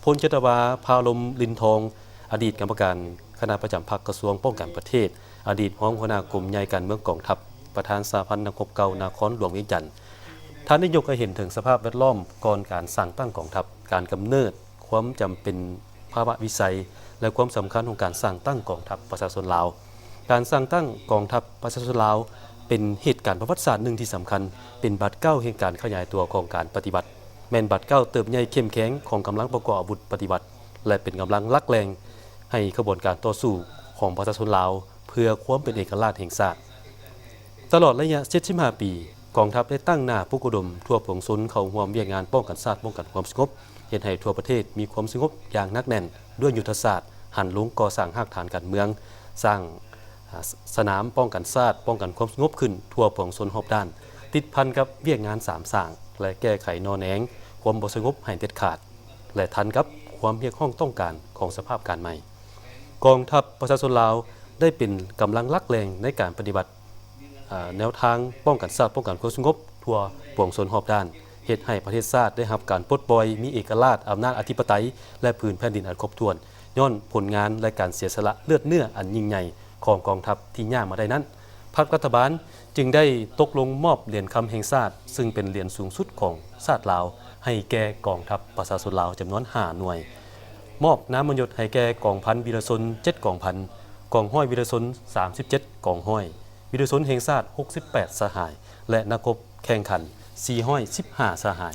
ພົນຈັດຕະວາ ພາລົມ ລິນທອງ ອະດີດກຳມະການຄະນະປະຈຳພັກກະຊວງປ້ອງກັນປະເທດ, ອະດີດຮອງຫົວໜ້າກົມໃຫຍ່ການເມືອງກອງທັບ, ປະທານສະຫະພັນນັກຮົບເກົ່ານະຄອນຫຼວງວຽງຈັນ, ທ່ານໄດ້ຍົກໃຫ້ເຫັນເຖິງສະພາບແວດລ້ອມກ່ອນການສ້າງຕັ້ງກອງທັບ, ການກຳເນີດ, ຄວາມຈຳເປັນ ພາວະວິໄສ ແລະ ຄວາມສຳຄັນຂອງການສ້າງຕັ້ງກອງທັບປະຊາຊົນລາວ. ການສ້າງຕັ້ງກອງທັບປະຊາຊົນລາວ ເປັນເຫດການປະຫວັດສາດໜຶ່ງທີ່ສຳຄັນ, ເປັນບາດກ້າວແຫ່ງການຂະຫຍາຍຕົວຂອງການປະຕິວັດ, ແມ່ນບາດກ້າວເຕີບໃຫຍ່ເຂັ້ມແຂງຂອງກຳລັງປະກອບອາວຸດປະຕິວັດ ແລະ ເປັນກຳລັງຫຼັກແຫຼ່ງໃຫ້ຂະບວນການຕໍ່ສູ້ຂອງປະຊາຊົນລາວ ເພື່ອຄວາມເປັນເອກະລາດແຫ່ງຊາດ. ຕະຫຼອດໄລຍະ ເຈັດສິບຫ້າ ປີ, ກອງທັບໄດ້ຕັ້ງໜ້າປຸກລະດົມທົ່ວປວງຊົນເຂົ້າຮ່ວມວຽກງານປ້ອງກັນຊາດ, ປ້ອງກັນຄວາມສະຫງົບ, ເຮັດໃຫ້ທົ່ວປະເທດມີຄວາມສະຫງົບຢ່າງໜັກແໜ້ນດ້ວຍຍຸດທະສາດ, ຫັນລົງກໍ່ສ້າງຮາກຖານການເມືອງ, ສ້າງ ອາ ສະໜາມປ້ອງກັນຊາດ, ປ້ອງກັນຄວາມສະຫງົບຂຶ້ນທົ່ວປວງຊົນຮອບດ້ານ, ຕິດພັນກັບວຽກງານສາມສ້າງ ແລະ ແກ້ໄຂໜໍ່ແໜງຄວາມບໍ່ສະຫງົບໃຫ້ເດັດຂາດ ແລະ ທັນກັບຄວາມຮຽກຮ້ອງຕ້ອງການຂອງສະພາບການໃໝ່. ກອງທັບປະຊາຊົນລາວໄດ້ເປັນກຳລັງຫຼັກແຫຼ່ງໃນການປະຕິບັດ ອາ ແນວທາງປ້ອງກັນຊາດ, ປ້ອງກັນຄວາມສະຫງົບທົ່ວປວງຊົນຮອບດ້ານ, ເຮັດໃຫ້ປະເທດຊາດໄດ້ຮັບການປົດປ່ອຍ, ມີເອກະລາດ, ອຳນາດອະທິປະໄຕ ແລະ ພື້ນແຜ່ນດິນອັນຄົບຖ້ວນ, ຍ້ອນຜົນງານ ແລະ ການເສຍສະຫຼະເລືອດເນື້ອອັນຍິ່ງໃຫຍ່ຂອງກອງທັບທີ່ຍ່າງມາໄດ້ນັ້ນ, ພັກລັດຖະບານຈຶ່ງໄດ້ຕົກລົງມອບຫຼຽນຄຳແຫ່ງຊາດ, ຊຶ່ງເປັນຫຼຽນສູງສຸດຂອງຊາດລາວ, ໃຫ້ແກ່ກອງທັບປະຊາຊົນລາວຈຳນວນຫ້າໜ່ວຍ, ມອບນາມມະຍົດໃຫ້ແກ່ກອງພັນວີລະຊົນເຈັດກອງພັນ, ກອງຮ້ອຍວີລະຊົນສາມສິບເຈັດກອງຮ້ອຍ, ວີລະຊົນແຫ່ງຊາດຫົກສິບແປດສະຫາຍ ແລະ ນັກຮົບແຂ່ງຂັນສີ່ຮ້ອຍສິບຫ້າສະຫາຍ.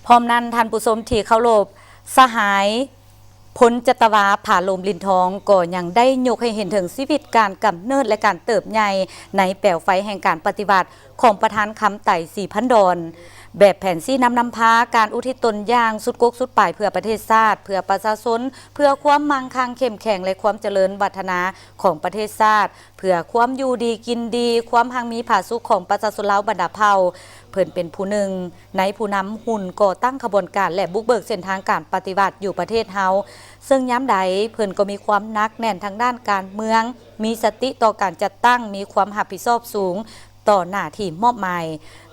ພ້ອມນັ້ນ, ທ່ານຜູ້ຊົມທີ່ເຄົາລົບ, ສະຫາຍ ພົນຈັດຕະວາ ຜາລົມ ລິນທອງ ກໍຍັງໄດ້ຍົກໃຫ້ເຫັນເຖິງຊີວິດການກຳເນີດ ແລະ ການເຕີບໃຫຍ່ໃນແປວໄຟແຫ່ງການປະຕິວັດຂອງປະທານຄຳໄຕ ສີພັນດອນ, ແບບແຜນຊີ້ນຳນຳພາການອຸທິດຕົນຢ່າງສຸດກົກສຸດປາຍເພື່ອປະເທດຊາດ, ເພື່ອປະຊາຊົນ, ເພື່ອຄວາມມັ່ງຄັ່ງເຂັ້ມແຂງ ແລະ ຄວາມຈະເລີນວັດທະນາຂອງປະເທດຊາດ, ເພື່ອຄວາມຢູ່ດີກິນດີ, ຄວາມຮັ່ງມີຜາສຸກຂອງປະຊາຊົນລາວບັນດາເຜົ່າ. ເພິ່ນເປັນຜູ້ໜຶ່ງໃນຜູ້ນຳຮຸ່ນກໍ່ຕັ້ງຂະບວນການ ແລະ ບຸກເບີກເສັ້ນທາງການປະຕິວັດຢູ່ປະເທດເຮົາ, ເຊິ່ງຍາມໃດເພິ່ນກໍມີຄວາມໜັກແໜ້ນທາງດ້ານການເມືອງ, ມີສະຕິຕໍ່ການຈັດຕັ້ງ, ມີຄວາມຮັບຜິດຊອບສູງຕໍ່ໜ້າທີ່ມອບໝາຍ,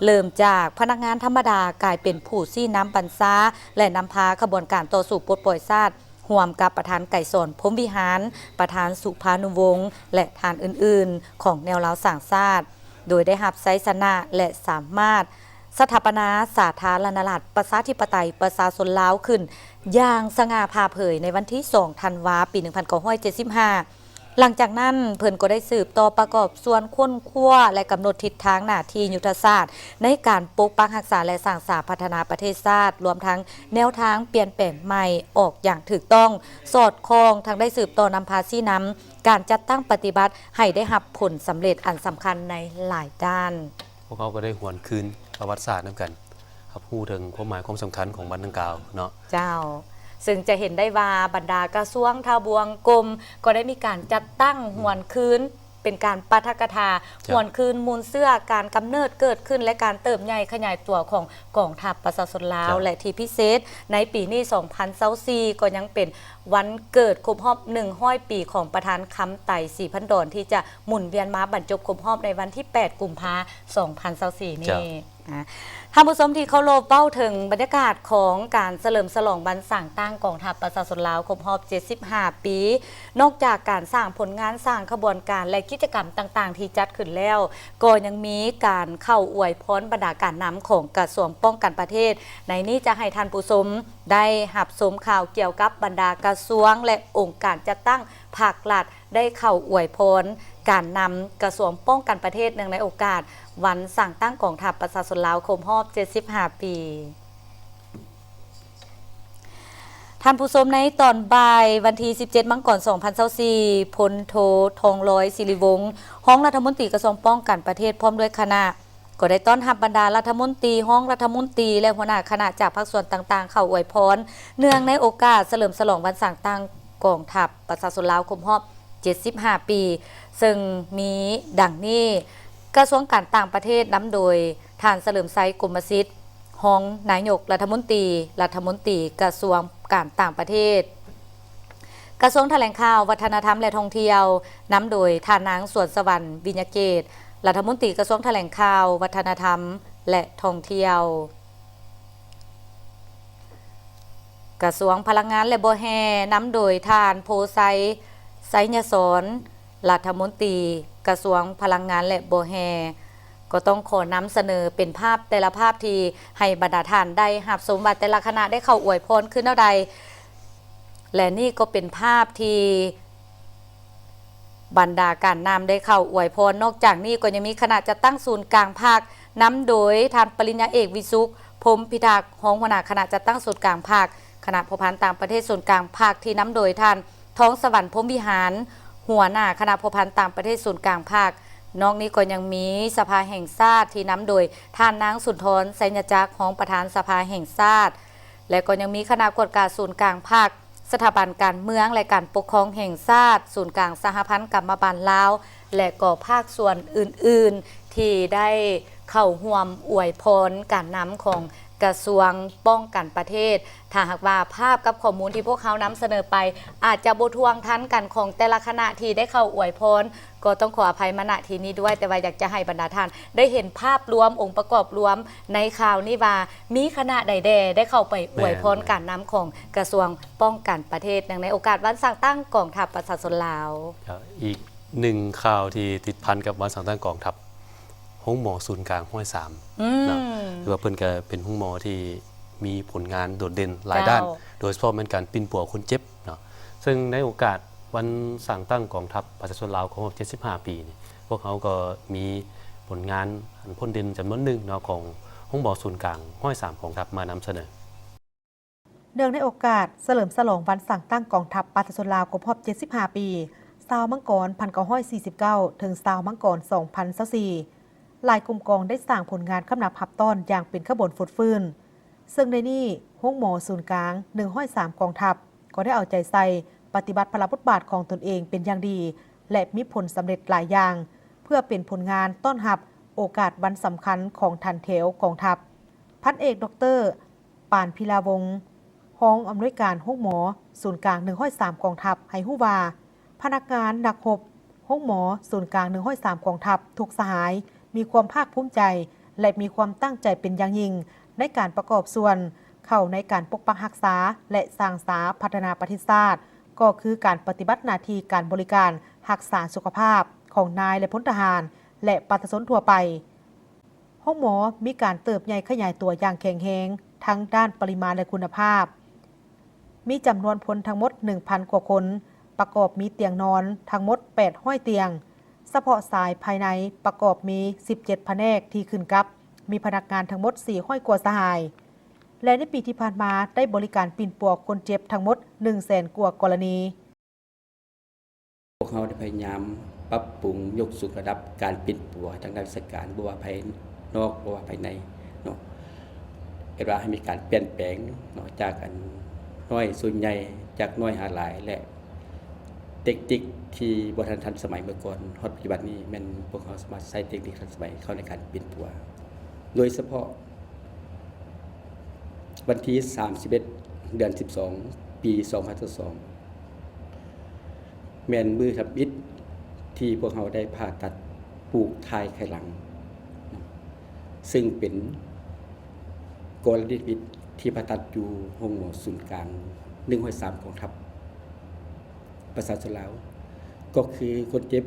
ເລີ່ມຈາກພະນັກງານທຳມະດາ ກາຍເປັນຜູ້ຊີ້ນຳບັນຊາ ແລະ ນຳພາຂະບວນການຕໍ່ສູ້ປົດປ່ອຍຊາດ ຮ່ວມກັບປະທານໄກສອນ ພົມວິຫານ, ປະທານສຸພານຸວົງ ແລະ ທ່ານອື່ນໆ ຂອງແນວລາວສ້າງຊາດ, ໂດຍໄດ້ຮັບໄຊຊະນະ ແລະ ສາມາດສະຖາປະນາສາທາລະນະລັດ ປະຊາທິປະໄຕ ປະຊາຊົນລາວຂຶ້ນຢ່າງສະຫງ່າຜ່າເຜີຍໃນວັນທີສອງ ທັນວາ ປີໜຶ່ງພັນເກົ້າຮ້ອຍເຈັດສິບຫ້າ. ຫຼັງຈາກນັ້ນ, ເພິ່ນກໍໄດ້ສືບຕໍ່ປະກອບສ່ວນຄົ້ນຄວ້າ ແລະ ກຳນົດທິດທາງໜ້າທີ່ຍຸດທະສາດໃນການປົກປັກຮັກສາ ແລະ ສ້າງສາພັດທະນາປະເທດຊາດ, ລວມທັງແນວທາງປ່ຽນແປງໃໝ່ອອກຢ່າງຖືກຕ້ອງ, ສອດຄ່ອງ, ທັງໄດ້ສືບຕໍ່ນຳພາຊີ້ນຳການຈັດຕັ້ງປະຕິບັດໃຫ້ໄດ້ຮັບຜົນສຳເລັດອັນສຳຄັນໃນຫຼາຍດ້ານ. ພວກເຮົາກໍໄດ້ຫວນຄືນປະຫວັດສາດນຳກັນ, ຮັບຮູ້ເຖິງຄວາມໝາຍຄວາມສຳຄັນຂອງວັນດັ່ງກ່າວເນາະ. ເຈົ້າ, ເຊິ່ງຈະເຫັນໄດ້ວ່າບັນດາກະຊວງ, ທະບວງ, ກົມ ກໍໄດ້ມີການຈັດຕັ້ງຫວນຄືນ ເປັນການປາຖະກະຖາ ເຈົ້າ ຫວນຄືນມູນເຊື້ອການກຳເນີດເກີດຂຶ້ນ ແລະ ການເຕີບໃຫຍ່ຂະຫຍາຍຕົວຂອງກອງທັບປະຊາຊົນລາວ ເຈົ້າ ແລະ ທີ່ພິເສດໃນປີນີ້ ສອງພັນຊາວສີ່ ກໍຍັງເປັນ ວັນເກີດຄົບຮອບໜຶ່ງຮ້ອຍປີຂອງປະທານຄຳໄຕ ສີພັນດອນ ທີ່ຈະໝູນວຽນມາບັນຈົບຄົບຮອບໃນວັນທີແປດ ກຸມພາ ສອງພັນຊາວສີ່ນີ້. ເຈົ້າ. ອາ ທ່ານຜູ້ຊົມທີ່ເຄົາລົບ, ເວົ້າເຖິງບັນຍາກາດຂອງການສະເຫຼີມສະຫຼອງວັນສ້າງຕັ້ງກອງທັບປະຊາຊົນລາວຄົບຮອບເຈັດສິບຫ້າປີ, ນອກຈາກການສ້າງຜົນງານ, ສ້າງຂະບວນການ ແລະ ກິດຈະກຳຕ່າງໆທີ່ຈັດຂຶ້ນແລ້ວ, ກໍຍັງມີການເຂົ້າອວຍພອນບັນດາການນຳຂອງກະຊວງປ້ອງກັນປະເທດ. ໃນນີ້ຈະໃຫ້ທ່ານຜູ້ຊົມ ໄດ້ຮັບຊົມຂ່າວກ່ຽວກັບບັນດາກະຊວງ ແລະ ອົງການຈັດຕັ້ງພາກລັດ ໄດ້ເຂົ້າອວຍພອນການນຳກະຊວງປ້ອງກັນປະເທດ ເນື່ອງໃນໂອກາດວັນສ້າງຕັ້ງກອງທັບປະຊາຊົນລາວຄົບຮອບເຈັດສິບຫ້າປີ. ທ່ານຜູ້ຊົມ, ໃນຕອນບ່າຍວັນທີສິບເຈັດ ມັງກອນ ສອງພັນຊາວສີ່, ພົນໂທ ທອງລອຍ ສິລິວົງ ຮອງລັດຖະມົນຕີກະຊວງປ້ອງກັນປະເທດ ພ້ອມດ້ວຍຄະນະ ກໍໄດ້ຕ້ອນຮັບບັນດາລັດຖະມົນຕີ, ຮອງລັດຖະມົນຕີ ແລະ ຫົວໜ້າຄະນະຈາກພາກສ່ວນຕ່າງໆ ເຂົ້າອວຍພອນ ເນື່ອງໃນໂອກາດສະເຫຼີມສະຫຼອງວັນສ້າງຕັ້ງກອງທັບປະຊາຊົນລາວຄົບຮອບເຈັດສິບຫ້າປີ, ເຊິ່ງມີດັ່ງນີ້: ກະຊວງການຕ່າງປະເທດ ນຳໂດຍທ່ານ ສະເຫຼີມໄຊ ກົມມະສິດ ຮອງນາຍົກລັດຖະມົນຕີ, ລັດຖະມົນຕີກະຊວງການຕ່າງປະເທດ, ກະຊວງຖະແຫຼງຂ່າວ, ວັດທະນະທຳ ແລະ ທ່ອງທ່ຽວ ນຳໂດຍທ່ານນາງ ສວນສະຫວັນ ວິຍະເກດ ລັດຖະມົນຕີກະຊວງຖະແຫຼງຂ່າວ, ວັດທະນະທຳ ແລະ ທ່ອງທ່ຽວ, ກະຊວງພະລັງງານ ແລະ ບໍ່ແຮ່ ນຳໂດຍທ່ານ ໂພໄຊ ໄຊຍະສອນ ລັດຖະມົນຕີກະຊວງພະລັງງານ ແລະ ບໍ່ແຮ່. ກໍຕ້ອງຂໍນຳສະເໜີເປັນພາບແຕ່ລະພາບທີ່ໃຫ້ບັນດາທ່ານໄດ້ຮັບຊົມວ່າແຕ່ລະຄະນະໄດ້ເຂົ້າອວຍພອນຄືແນວໃດ ແລະ ນີ້ກໍເປັນພາບທີ່ບັນດາການນຳໄດ້ເຂົ້າອວຍພອນ. ນອກຈາກນີ້ກໍຍັງມີຄະນະຈັດຕັ້ງສູນກາງພັກ ນຳໂດຍທ່ານປະລິນຍາເອກ ວິສຸກ ພົມພິທັກ ຮອງຫົວໜ້າຄະນະຈັດຕັ້ງສູນກາງພັກ, ຄະນະພົວພັນຕ່າງປະເທດສູນກາງພັກ ທີ່ນຳໂດຍທ່ານ ທອງສະຫວັນ ພົມວິຫານ ຫົວໜ້າຄະນະພົວພັນຕ່າງປະເທດສູນກາງພັກ. ນອກນີ້ກໍຍັງມີສະພາແຫ່ງຊາດທີ່ນຳໂດຍທ່ານນາງ ສຸນທອນ ໄຊຍະຈັກ ຮອງປະທານສະພາແຫ່ງຊາດ ແລະ ກໍຍັງມີຄະນະກວດກາສູນກາງພັກ, ສະຖາບັນການເມືອງ ແລະ ການປົກຄອງແຫ່ງຊາດ, ສູນກາງສະຫະພັນກຳມະບານລາວ ແລະ ກໍພາກສ່ວນອື່ນໆ ທີ່ໄດ້ເຂົ້າຮ່ວມອວຍພອນການນຳຂອງ ກະຊວງປ້ອງກັນປະເທດ. ຖ້າຫາກວ່າພາບກັບຂໍ້ມູນທີ່ພວກເຮົານຳສະເໜີໄປ ອາດຈະບໍ່ທ່ວງທັນກັນຂອງແຕ່ລະຄະນະທີ່ໄດ້ເຂົ້າອວຍພອນ, ກໍຕ້ອງຂໍອະໄພມາ ນະ ທີ່ນີ້ດ້ວຍ, ແຕ່ວ່າຢາກຈະໃຫ້ບັນດາທ່ານໄດ້ເຫັນພາບລວມ, ອົງປະກອບລວມໃນຄາວນີ້ວ່າ ມີຄະນະໃດແດ່ໄດ້ເຂົ້າໄປອວຍພອນ ແມ່ນ ການນຳຂອງກະຊວງປ້ອງກັນປະເທດ ເນື່ອງໃນໂອກາດວັນສ້າງຕັ້ງກອງທັບປະຊາຊົນລາວ. ເຈົ້າ, ອີກໜຶ່ງຂ່າວທີ່ຕິດພັນກັບວັນສ້າງຕັ້ງກອງທັບ ໂຮງໝໍສູນກາງຮ້ອຍສາມ ອືມ ເນາະ, ຖືວ່າເພິ່ນກໍເປັນໂຮງໝໍທີ່ມີຜົນງານໂດດເດັ່ນຫຼາຍດ້ານ, ເຈົ້າ ໂດຍສະເພາະແມ່ນການປິ່ນປົວຄົນເຈັບເນາະ. ເຊິ່ງໃນໂອກາດວັນສ້າງຕັ້ງກອງທັບປະຊາຊົນລາວຄົບຮອບເຈັດສິບຫ້າປີນີ້, ພວກເຮົາກໍມີຜົນງານອັນພົ້ນເດັ່ນຈຳນວນໜຶ່ງເນາະ ຂອງໂຮງໝໍສູນກາງຮ້ອຍສາມກອງທັບມານຳສະເໜີ. ເນື່ອງໃນໂອກາດສະເຫຼີມສະຫຼອງວັນສ້າງຕັ້ງກອງທັບປະຊາຊົນລາວຄົບຮອບເຈັດສິບຫ້າປີ, ຊາວມັງກອນ ພັນເກົ້າຮ້ອຍສີ່ສິບເກົ້າ ເຖິງ ຊາວມັງກອນ ສອງພັນຊາວສີ່ ຫຼາຍກຸ່ມກອງໄດ້ສ້າງຜົນງານຄຳນັບຮັບຕ້ອນຢ່າງເປັນຂະບວນຟົດຟື້ນ. ເຊິ່ງໃນນີ້, ໂຮງໝໍສູນກາງໜຶ່ງຮ້ອຍສາມກອງທັບ ກໍໄດ້ເອົາໃຈໃສ່ປະຕິບັດພາລະບົດບາດຂອງຕົນເອງເປັນຢ່າງດີ ແລະ ມີຜົນສຳເລັດຫຼາຍຢ່າງ ເພື່ອເປັນຜົນງານຕ້ອນຮັບໂອກາດວັນສຳຄັນຂອງຖັນແຖວກອງທັບ. ພັນເອກ ດອກເຕີ ປານພິລາວົງ ຮອງອຳນວຍການໂຮງໝໍສູນກາງໜຶ່ງຮ້ອຍສາມກອງທັບ ໃຫ້ຮູ້ວ່າ, ພະນັກງານນັກຮົບໂຮງໝໍສູນກາງໜຶ່ງຮ້ອຍສາມກອງທັບທຸກສະຫາຍ ມີຄວາມພາກພູມໃຈ ແລະ ມີຄວາມຕັ້ງໃຈເປັນຢ່າງຍິ່ງ ໃນການປະກອບສ່ວນເຂົ້າໃນການປົກປັກຮັກສາ ແລະ ສ້າງສາພັດທະນາປະເທດຊາດ, ກໍຄືການປະຕິບັດໜ້າທີ່ການບໍລິການຮັກສາສຸຂະພາບຂອງນາຍ ແລະ ພົນທະຫານ ແລະ ປະຊາຊົນທົ່ວໄປ. ໂຮງໝໍມີການເຕີບໃຫຍ່ຂະຫຍາຍຕົວຢ່າງແຂງແຮງ ທັງດ້ານປະລິມານ ແລະ ຄຸນນະພາບ. ມີຈຳນວນຄົນທັງໝົດໜຶ່ງພັນກວ່າຄົນ, ປະກອບມີຕຽງນອນທັງໝົດແປດຮ້ອຍຕຽງ. ສະເພາະສາຍພາຍໃນປະກອບມີສິບເຈັດພະແນກທີ່ຂຶ້ນກັບ, ມີພະນັກງານທັງໝົດສີ່ຮ້ອຍກວ່າສະຫາຍ ແລະ ໃນປີທີ່ຜ່ານມາໄດ້ບໍລິການປິ່ນປົວຄົນເຈັບທັງໝົດໜຶ່ງແສນກວ່າກໍລະນີ. ພວກເຮົາໄດ້ພະຍາຍາມປັບປຸງຍົກສູງລະດັບການປິ່ນປົວທາງດ້ານວິຊາການ, ບໍ່ວ່າພາຍນອກ ບໍ່ວ່າພາຍໃນເນາະ, ເຮັດວ່າໃຫ້ມີການປ່ຽນແປງເນາະ, ຈາກອັນນ້ອຍສູ່ໃຫຍ່, ຈາກນ້ອຍຫາຫຼາຍ ແລະ ເຕັກນິກທີ່ບໍ່ທັນທັນສະໄໝເມື່ອກ່ອນ, ຮອດປັດຈຸບັນນີ້ແມ່ນພວກເຮົາສາມາດໃຊ້ເຕັກນິກທັນສະໄໝເຂົ້າໃນການປິ່ນປົວ. ໂດຍສະເພາະ ວັນທີສາມສິບເອັດ ເດືອນສິບສອງ ປີສອງພັນຊາວສອງ ແມ່ນມື້ທຳອິດທີ່ພວກເຮົາໄດ້ຜ່າຕັດປູກຖ່າຍໄຂ່ຫຼັງ, ເຊິ່ງເປັນກໍລະນີທຳອິດທີ່ຜ່າຕັດຢູ່ໂຮງໝໍສູນກາງໜຶ່ງຮ້ອຍສາມກອງທັບປະຊາຊົນລາວ, ກໍຄືຄົນເຈັບ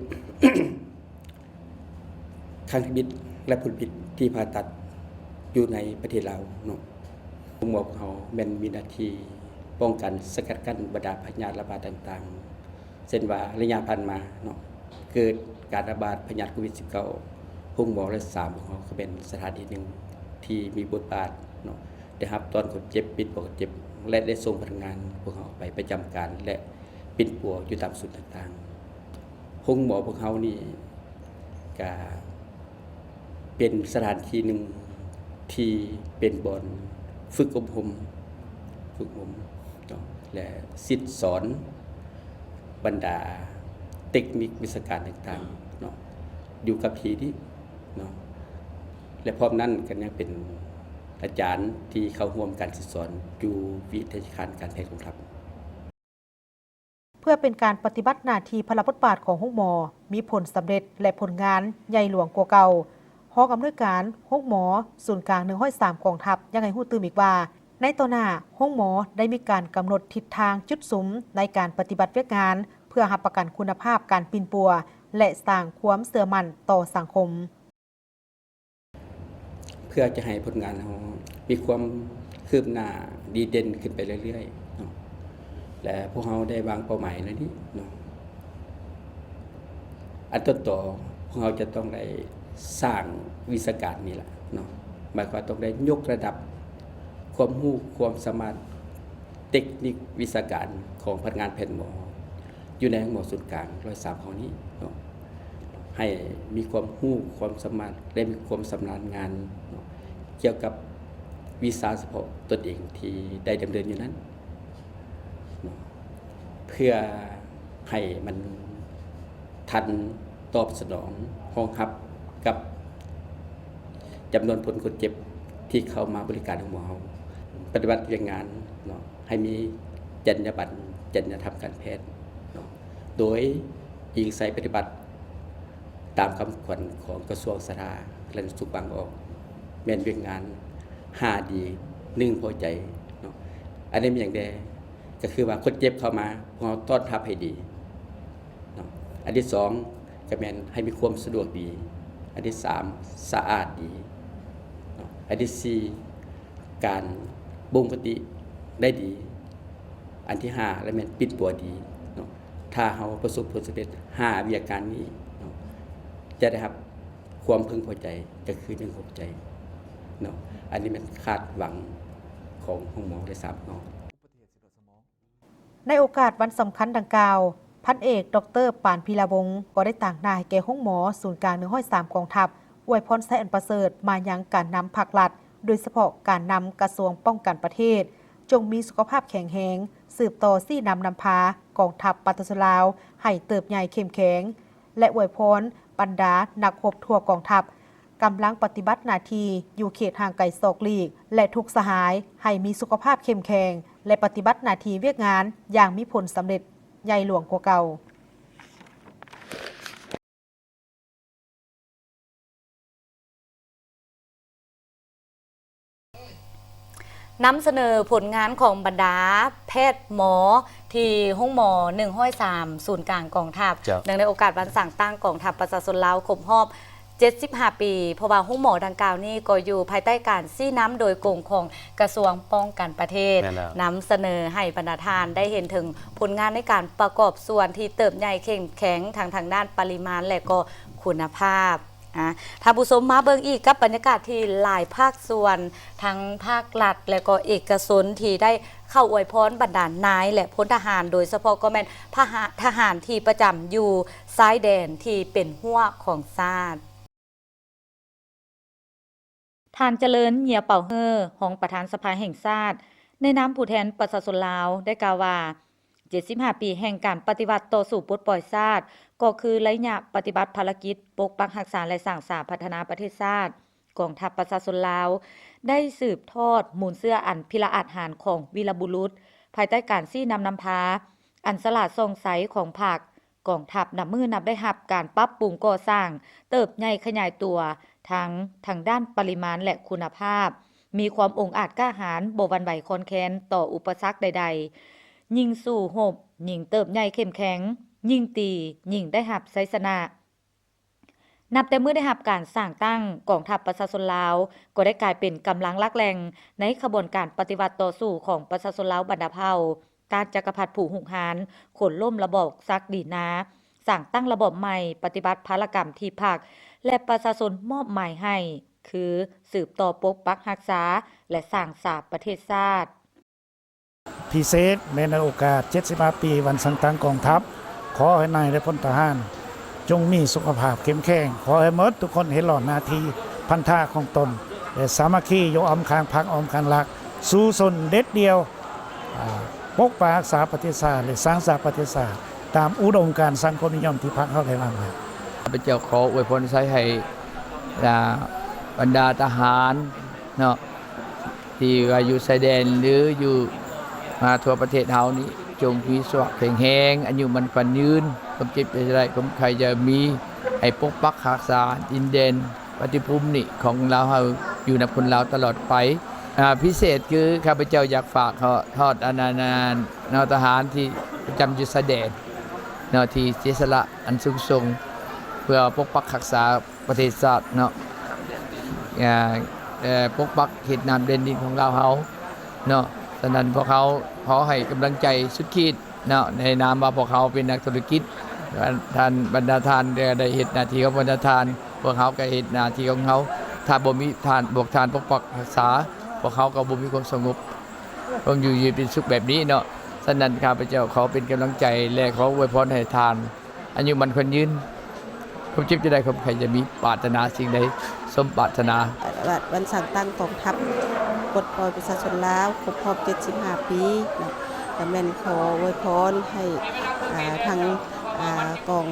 ຄັ້ງທຳອິດ ແລະ ຜົນຜິດທີ່ຜ່າຕັດຢູ່ໃນປະເທດລາວເນາະ. ໂຮງໝໍຂອງເຮົາແມ່ນມີໜ້າທີ່ປ້ອງກັນສະກັດກັ້ນບັນດາພະຍາດລະບາດຕ່າງໆ, ເຊັ່ນວ່າໄລຍະຜ່ານມາເນາະ ເກີດການລະບາດພະຍາດໂຄວິດສິບເກົ້າ, ໂຮງໝໍລະສາມຂອງເຮົາກໍເປັນສະຖານທີ່ໜຶ່ງທີ່ມີບົດບາດເນາະ, ໄດ້ຮັບຕ້ອນຄົນເຈັບ, ປິ່ນປົວຄົນເຈັບ ແລະ ໄດ້ສົ່ງພະນັກງານພວກເຮົາໄປປະຈຳການ ແລະ ປິ່ນປົວຢູ່ຕາມສູນຕ່າງໆ. ໂຮງໝໍພວກເຮົານີ້ກະ ເປັນສະຖານທີ່ໜຶ່ງທີ່ເປັນບ່ອນຝຶກອົບຮົມ, ຝຶກອົບຮົມເນາະ ແລະ ສິດສອນບັນດາເຕັກນິກວິຊາການຕ່າງໆເນາະ ຢູ່ກັບທີ່ນີ້ເນາະ ແລະ ພ້ອມນັ້ນກໍຍັງເປັນອາຈານທີ່ເຂົ້າຮ່ວມການສິດສອນຢູ່ວິທະຍາຄານການແພດກອງທັບ. ເພື່ອເປັນການປະຕິບັດໜ້າທີ່ພາລະບົດບາດຂອງໂຮງໝໍມີຜົນສຳເລັດ ແລະ ຜົນງານໃຫຍ່ຫຼວງກວ່າເກົ່າ, ຮອງອຳນວຍການໂຮງໝໍສູນກາງໜຶ່ງຮ້ອຍສາມກອງທັບ ຍັງໃຫ້ຮູ້ຕື່ມອີກວ່າ, ໃນຕໍ່ໜ້າ, ໂຮງໝໍໄດ້ມີການກຳນົດທິດທາງຈຸດສຸມໃນການປະຕິບັດວຽກງານ ເພື່ອຮັບປະກັນຄຸນນະພາບການປິ່ນປົວ ແລະ ສ້າງຄວາມເຊື່ອໝັ້ນຕໍ່ສັງຄົມ. ເພື່ອຈະໃຫ້ຜົນງານເຮົາມີຄວາມຄືບໜ້າດີເດັ່ນຂຶ້ນໄປເລື້ອຍໆເນາະ ແລະ ພວກເຮົາໄດ້ວາງເປົ້າໝາຍແນວນີ້ເນາະ ອັນຕົ້ນຕໍ ພວກເຮົາຈະຕ້ອງໄດ້ສ້າງວິຊາການນີ້ລະເນາະ ໝາຍຄວາມວ່າຕ້ອງໄດ້ຍົກລະດັບຄວາມຮູ້ຄວາມສາມາດ ເຕັກນິກວິຊາການຂອງພະນັກງານແພດໝໍ ຢູ່ໃນໂຮງໝໍສູນກາງໜຶ່ງຮ້ອຍສາມເຮົານີ້ເນາະ ໃຫ້ມີຄວາມຮູ້ຄວາມສາມາດ ແລະ ມີຄວາມຊຳນານງານເນາະ ກ່ຽວກັບວິຊາສະເພາະຕົນເອງທີ່ໄດ້ດຳເນີນຢູ່ນັ້ນເນາະ ເພື່ອໃຫ້ມັນທັນຕອບສະໜອງຮອງຮັບກັບຈຳນວນຄົນເຈັບທີ່ເຂົ້າມາບໍລິການໂຮງໝໍເຮົາ ປະຕິບັດວຽກງານເນາະ ໃຫ້ມີຈັນຍາບັນ ຈັນຍາທຳການແພດເນາະ ໂດຍອີງໃສ່ປະຕິບັດຕາມຄຳຂວັນຂອງກະຊວງສາທາລະນະສຸກວາງອອກ ແມ່ນວຽກງານຫ້າດີ ໜຶ່ງພໍໃຈເນາະ ອັນນີ້ມີຫຍັງແດ່? ກໍຄືວ່າຄົນເຈັບເຂົ້າມາ ພວກເຮົາຕ້ອນຮັບໃຫ້ດີເນາະ ອັນທີສອງ ກໍແມ່ນໃຫ້ມີຄວາມສະດວກດີ ອັນທີສາມ ສະອາດດີເນາະ ອັນທີສີ່ ການບົ່ງຄະຕິໄດ້ດີ ອັນທີຫ້າ ລະແມ່ນປິ່ນປົວດີເນາະ ຖ້າເຮົາປະສົບຜົນສຳເລັດຫ້າວຽກງານນີ້ເນາະ ຈະໄດ້ຮັບຄວາມເພິ່ງພໍໃຈ ກໍຄືໜຶ່ງຫົວໃຈເນາະ ອັນນີ້ແມ່ນຄາດຫວັງຂອງໂຮງໝໍໄດ້ສາມຮອບ. ໃນໂອກາດວັນສຳຄັນດັ່ງກ່າວ, ພັນເອກ ດອກເຕີ ປານ ພີລາວົງ ກໍໄດ້ຕາງໜ້າໃຫ້ແກ່ໂຮງໝໍສູນກາງໜຶ່ງຮ້ອຍສາມກອງທັບ ອວຍພອນໄຊອັນປະເສີດມາຍັງການນຳພາກລັດ, ໂດຍສະເພາະການນຳກະຊວງປ້ອງກັນປະເທດ, ຈົ່ງມີສຸຂະພາບແຂງແຮງ, ສືບຕໍ່ຊີ້ນຳນຳພາກອງທັບປະຊາຊົນລາວໃຫ້ເຕີບໃຫຍ່ເຂັ້ມແຂງ ແລະ ອວຍພອນບັນດານັກຮົບທົ່ວກອງທັບ, ກຳລັງປະຕິບັດໜ້າທີ່ຢູ່ເຂດຫ່າງໄກສອກຫຼີກ ແລະ ທຸກສະຫາຍ ໃຫ້ມີສຸຂະພາບເຂັ້ມແຂງ ແລະ ປະຕິບັດໜ້າທີ່ວຽກງານຢ່າງມີຜົນສຳເລັດໃຫຍ່ຫຼວງກວ່າເກົ່າ. ນຳສະເໜີຜົນງານຂອງບັນດາແພດໝໍທີ່ໂຮງໝໍໜຶ່ງຮ້ອຍສາມ ສູນກາງກອງທັບ ເນື່ອງໃນໂອກາດວັນສ້າງຕັ້ງກອງທັບປະຊາຊົນລາວຄົບຮອບ ເຈັດສິບຫ້າປີ ເພາະວ່າໂຮງໝໍດັ່ງກ່າວນີ້ກໍຢູ່ພາຍໃຕ້ການຊີ້ນຳໂດຍກົງຂອງກະຊວງປ້ອງກັນປະເທດ ນຳສະເໜີໃຫ້ບັນດາທ່ານໄດ້ເຫັນເຖິງຜົນງານໃນການປະກອບສ່ວນທີ່ເຕີບໃຫຍ່ເຂັ້ມແຂງທັງທາງດ້ານປະລິມານ ແລະ ກໍຄຸນນະພາບ. ອາ ທ່ານຜູ້ຊົມມາເບິ່ງອີກກັບບັນຍາກາດທີ່ຫຼາຍພາກສ່ວນ ທັງພາກລັດ ແລະ ກໍເອກະຊົນທີ່ໄດ້ເຂົ້າອວຍພອນບັນດານາຍ ແລະ ພົນທະຫານ ໂດຍສະເພາະກໍແມ່ນພະຫະ ທະຫານທີ່ປະຈຳຢູ່ຊາຍແດນທີ່ເປັນຮົ້ວຂອງຊາດ. ທ່ານ ຈະເລີນ ເຍຍເປົາເຮີ ຮອງປະທານສະພາແຫ່ງຊາດ ໃນນາມຜູ້ແທນປະຊາຊົນລາວ ໄດ້ກ່າວວ່າ ເຈັດສິບຫ້າປີແຫ່ງການປະຕິວັດຕໍ່ສູ້ປົດປ່ອຍຊາດ ກໍຄືໄລຍະປະຕິບັດພາລະກິດປົກປັກຮັກສາ ແລະ ສ້າງສາພັດທະນາປະເທດຊາດ, ກອງທັບປະຊາຊົນລາວ ໄດ້ສືບທອດມູນເຊື້ອອັນພິລະອາດຫານຂອງວີລະບຸລຸດ ພາຍໃຕ້ການຊີ້ນຳນຳພາອັນສະຫຼາດສ່ອງໃສຂອງພັກ, ກອງທັບນັບມື້ນັບໄດ້ຮັບການປັບປຸງກໍ່ສ້າງ, ເຕີບໃຫຍ່ຂະຫຍາຍຕົວ ທັງທາງດ້ານປະລິມານ ແລະ ຄຸນນະພາບ, ມີຄວາມອົງອາດກ້າຫານ, ບໍ່ຫວັ່ນໄຫວຄອນແຄນຕໍ່ອຸປະສັກໃດໆ, ຍິ່ງສູ້ຮົບ, ຍິ່ງເຕີບໃຫຍ່ເຂັ້ມແຂງ, ຍິ່ງຕີ, ຍິ່ງໄດ້ຮັບໄຊຊະນະ. ນັບແຕ່ມື້ໄດ້ຮັບການສ້າງຕັ້ງ, ກອງທັບປະຊາຊົນລາວກໍໄດ້ກາຍເປັນກຳລັງຫຼັກແຫຼ່ງໃນຂະບວນການປະຕິວັດຕໍ່ສູ້ຂອງປະຊາຊົນລາວບັນດາເຜົ່າ, ຕ້ານຈັກກະພັດຜູ້ຮຸກຮານ, ໂຄ່ນລົ້ມລະບອບສັກດີນາ, ສ້າງຕັ້ງລະບອບໃໝ່, ປະຕິບັດພາລະກຳທີ່ພັກ ແລະ ປະຊາຊົນມອບໝາຍໃຫ້, ຄື ສືບຕໍ່ປົກປັກຮັກສາ ແລະ ສ້າງສາປະເທດຊາດ. ພິເສດແມ່ນໃນໂອກາດເຈັດສິບຫ້າປີວັນສ້າງຕັ້ງກອງທັບ, ຂໍໃຫ້ນາຍ ແລະ ພົນທະຫານຈົ່ງມີສຸຂະພາບເຂັ້ມແຂງ, ຂໍໃຫ້ໝົດທຸກຄົນເຫັນຫຼອດໜ້າທີ່ ພັນທະຂອງຕົນ ແລະ ສາມັກຄີຢູ່ອ້ອມຂ້າງພັກ ອ້ອມຂ້າງລັດ ສູ້ຊົນເດັດດ່ຽວ ອາ ປົກປັກຮັກສາປະເທດຊາດ ແລະ ສ້າງສາປະເທດຊາດ ຕາມອຸດົມການສັງຄົມນິຍົມທີ່ພັກເຮົາໄດ້ວາງໄວ້. ຂ້າພະເຈົ້າຂໍອວຍພອນໄຊໃຫ້ ອາ ບັນດາທະຫານເນາະ ທີ່ວ່າຢູ່ຊາຍແດນ ຫຼື ຢູ່ ອາ ທົ່ວປະເທດເຮົານີ້ ຈົ່ງມີສຸຂະພາບແຂງແຮງ, ອາຍຸໝັ້ນຂວັນຍືນ, ຄວາມເຈັບຢ່າໄດ້, ຄວາມໄຂ້ຢ່າມີ, ໃຫ້ປົກປັກຮັກສາດິນແດນ ປະຕິພູມນີ້ຂອງລາວເຮົາ ຢູ່ນຳຄົນລາວຕະຫຼອດໄປ. ອາ ພິເສດຄືຂ້າພະເຈົ້າຢາກຝາກເນາະ ທອດອັນນັ້ນເນາະ ທະຫານທີ່ປະຈຳຢູ່ຊາຍແດນເນາະ ທີ່ເສຍສະຫຼະອັນສູງສົ່ງ ເພື່ອປົກປັກຮັກສາປະເທດຊາດເນາະ ອາ ເອີ່ ປົກປັກເຂດນ້ຳແດນດິນຂອງລາວເຮົາເນາະ. ສະນັ້ນ ພວກເຮົາຂໍໃຫ້ກຳລັງໃຈສຸດຂີດ ເນາະ ໃນນາມວ່າພວກເຮົາເປັນນັກທຸລະກິດ ທ່ານ ບັນດາທ່ານໄດ້ເຮັດໜ້າທີ່ຂອງບັນດາທ່ານ ພວກເຮົາກໍເຮັດໜ້າທີ່ຂອງເຮົາ. ຖ້າບໍ່ມີທ່ານ ພວກທ່ານປົກປັກຮັກສາ ພວກເຮົາກໍບໍ່ມີຄວາມສະຫງົບ ຄວາມຢູ່ເຢັນເປັນສຸກແບບນີ້ເນາະ. ສະນັ້ນ ຂ້າພະເຈົ້າຂໍເປັນກຳລັງໃຈ ແລະ ຂໍອວຍພອນໃຫ້ທ່ານ ອາຍຸໝັ້ນຂວັນຍືນ, ຄວາມເຈັບຢ່າໄດ້, ຄວາມໄຂ້ຢ່າມີ, ປາດຖະໜາສິ່ງໃດສົມປາດຖະໜາ. ວັນ ວັນສ້າງຕັ້ງກອງທັບປົດປ່ອຍປະຊາຊົນລາວຄົບຮອບເຈັດສິບຫ້າປີເນາະ, ກໍແມ່ນຂໍອວຍພອນໃຫ້ ອາ ທາງ ອາ ກອງ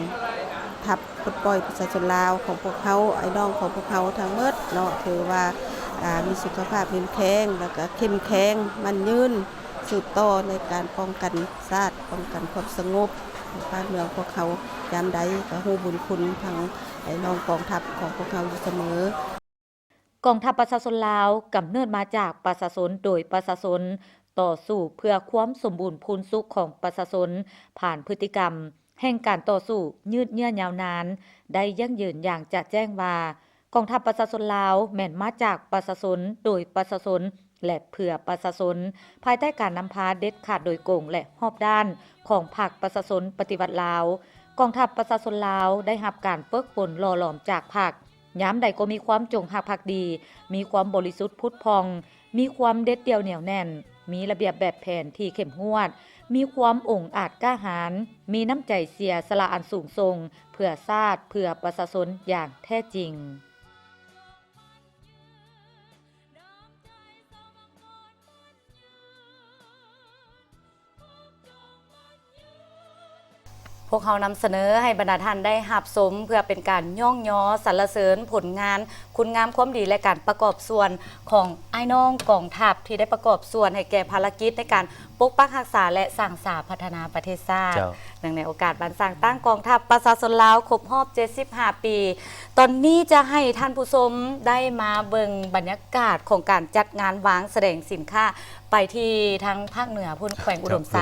ທັບປົດປ່ອຍປະຊາຊົນລາວຂອງພວກເຮົາ, ອ້າຍນ້ອງຂອງພວກເຮົາທັງໝົດເນາະ ຖືວ່າ ອາ ມີສຸຂະພາບແຂງແຮງ ແລ້ວກໍເຂັ້ມແຂງ, ໝັ້ນຍືນ, ສືບຕໍ່ໃນການປ້ອງກັນຊາດ, ປ້ອງກັນຄວາມສະຫງົບໃນບ້ານເມືອງພວກເຮົາ, ຍາມໃດກໍຮູ້ບຸນຄຸນທັງອ້າຍນ້ອງກອງທັບຂອງພວກເຮົາຢູ່ສະເໝີ. ກອງທັບປະຊາຊົນລາວ ກຳເນີດມາຈາກປະຊາຊົນ ໂດຍປະຊາຊົນ, ຕໍ່ສູ້ເພື່ອຄວາມສົມບູນພູນສຸກຂອງປະຊາຊົນ, ຜ່ານພຶດຕິກຳແຫ່ງການຕໍ່ສູ້ຍືດເຍື້ອຍາວນານ, ໄດ້ຢັ້ງຢືນຢ່າງຈະແຈ້ງວ່າ ກອງທັບປະຊາຊົນລາວ ແມ່ນມາຈາກປະຊາຊົນ, ໂດຍປະຊາຊົນ ແລະ ເພື່ອປະຊາຊົນ, ພາຍໃຕ້ການນຳພາເດັດຂາດໂດຍກົງ ແລະ ຮອບດ້ານຂອງພັກປະຊາຊົນປະຕິວັດລາວ. ກອງທັບປະຊາຊົນລາວ ໄດ້ຮັບການຝຶກຝົນຫຼໍ່ຫຼອມຈາກພັກ, ຍາມໃດກໍມີຄວາມຈົງຮັກພັກດີ, ມີຄວາມບໍລິສຸດຜຸດຜ່ອງ, ມີຄວາມເດັດດ່ຽວໜຽວແໜ້ນ, ມີລະບຽບແບບແຜນທີ່ເຂັ້ມງວດ, ມີຄວາມອົງອາດກ້າຫານ, ມີນ້ຳໃຈເສຍສະຫຼະອັນສູງສົ່ງ ເພື່ອຊາດ, ເພື່ອປະຊາຊົນຢ່າງແທ້ຈິງ. ພວກເຮົານຳສະເໜີໃຫ້ບັນດາທ່ານໄດ້ຮັບຊົມ ເພື່ອເປັນການຍ້ອງຍໍສັນລະເສີນຜົນງານ, ຄຸນງາມຄວາມດີ ແລະ ການປະກອບສ່ວນຂອງອ້າຍນ້ອງກອງທັບ ທີ່ໄດ້ປະກອບສ່ວນໃຫ້ແກ່ພາລະກິດໃນການ ປົກປັກຮັກສາ ແລະ ສ້າງສາພັດທະນາປະເທດຊາດ. ເຈົ້າ. ເນື່ອງໃນໂອກາດວັນສ້າງຕັ້ງກອງທັບປະຊາຊົນລາວຄົບຮອບເຈັດສິບຫ້າປີ, ຕອນນີ້ຈະໃຫ້ທ່ານຜູ້ຊົມໄດ້ມາເບິ່ງບັນຍາກາດຂອງການຈັດງານວາງສະແດງສິນຄ້າ ໄປທີ່ທາງພາກເໜືອພຸ້ນ ແຂວງອຸດົມໄຊ.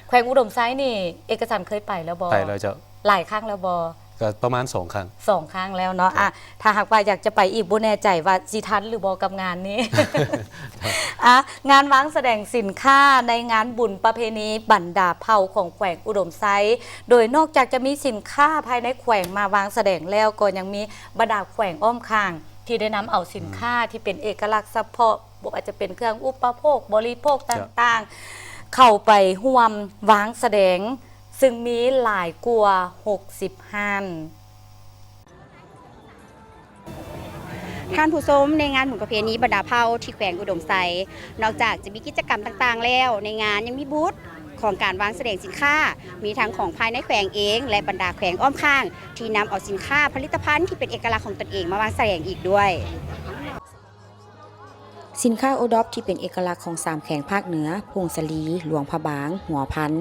ແຂວງອຸດົມໄຊນີ້ ເອກະສັນເຄີຍໄປແລ້ວບໍ່? ໄປແລ້ວເຈົ້າ. ຫຼາຍຄັ້ງແລ້ວບໍ່? ກໍປະມານສອງຄັ້ງ. ສອງຄັ້ງແລ້ວເນາະ. ເຈົ້າ. ອາ ຖ້າຫາກວ່າຢາກຈະໄປອີກ ບໍ່ແນ່ໃຈວ່າຊິທັນຫຼືບໍ່ກັບງານນີ້. ອາ ງານວາງສະແດງສິນຄ້າໃນງານບຸນປະເພນີບັນດາເຜົ່າຂອງແຂວງອຸດົມໄຊ, ໂດຍນອກຈາກຈະມີສິນຄ້າພາຍໃນແຂວງມາວາງສະແດງແລ້ວ, ກໍຍັງມີບັນດາແຂວງອ້ອມຂ້າງທີ່ໄດ້ນຳເອົາສິນຄ້າ ເຈົ້າ ທີ່ເປັນເອກະລັກສະເພາະ, ບໍ່ວ່າຈະເປັນເຄື່ອງອຸປະໂພກ, ບໍລິໂພກ ເຈົ້າ ຕ່າງໆ ເຂົ້າໄປຮ່ວມວາງສະແດງ ຊຶ່ງມີຫຼາຍກວ່າຫົກສິບຮ້ານ. ທ່ານຜູ້ຊົມ, ໃນງານບຸນປະເພນີບັນດາເຜົ່າທີ່ແຂວງອຸດົມໄຊ, ນອກຈາກຈະມີກິດຈະກຳຕ່າງໆແລ້ວ, ໃນງານຍັງມີບູດຂອງການວາງສະແດງສິນຄ້າ, ມີທັງຂອງພາຍໃນແຂວງເອງ ແລະ ບັນດາແຂວງອ້ອມຂ້າງ ທີ່ນຳເອົາສິນຄ້າຜະລິດຕະພັນທີ່ເປັນເອກະລັກຂອງຕົນເອງມາວາງສະແດງອີກດ້ວຍ. ສິນຄ້າໂອດອບທີ່ເປັນເອກະລັກຂອງສາມແຂວງພາກເໜືອ, ຜົ້ງສາລີ, ຫຼວງພະບາງ, ຫົວພັນ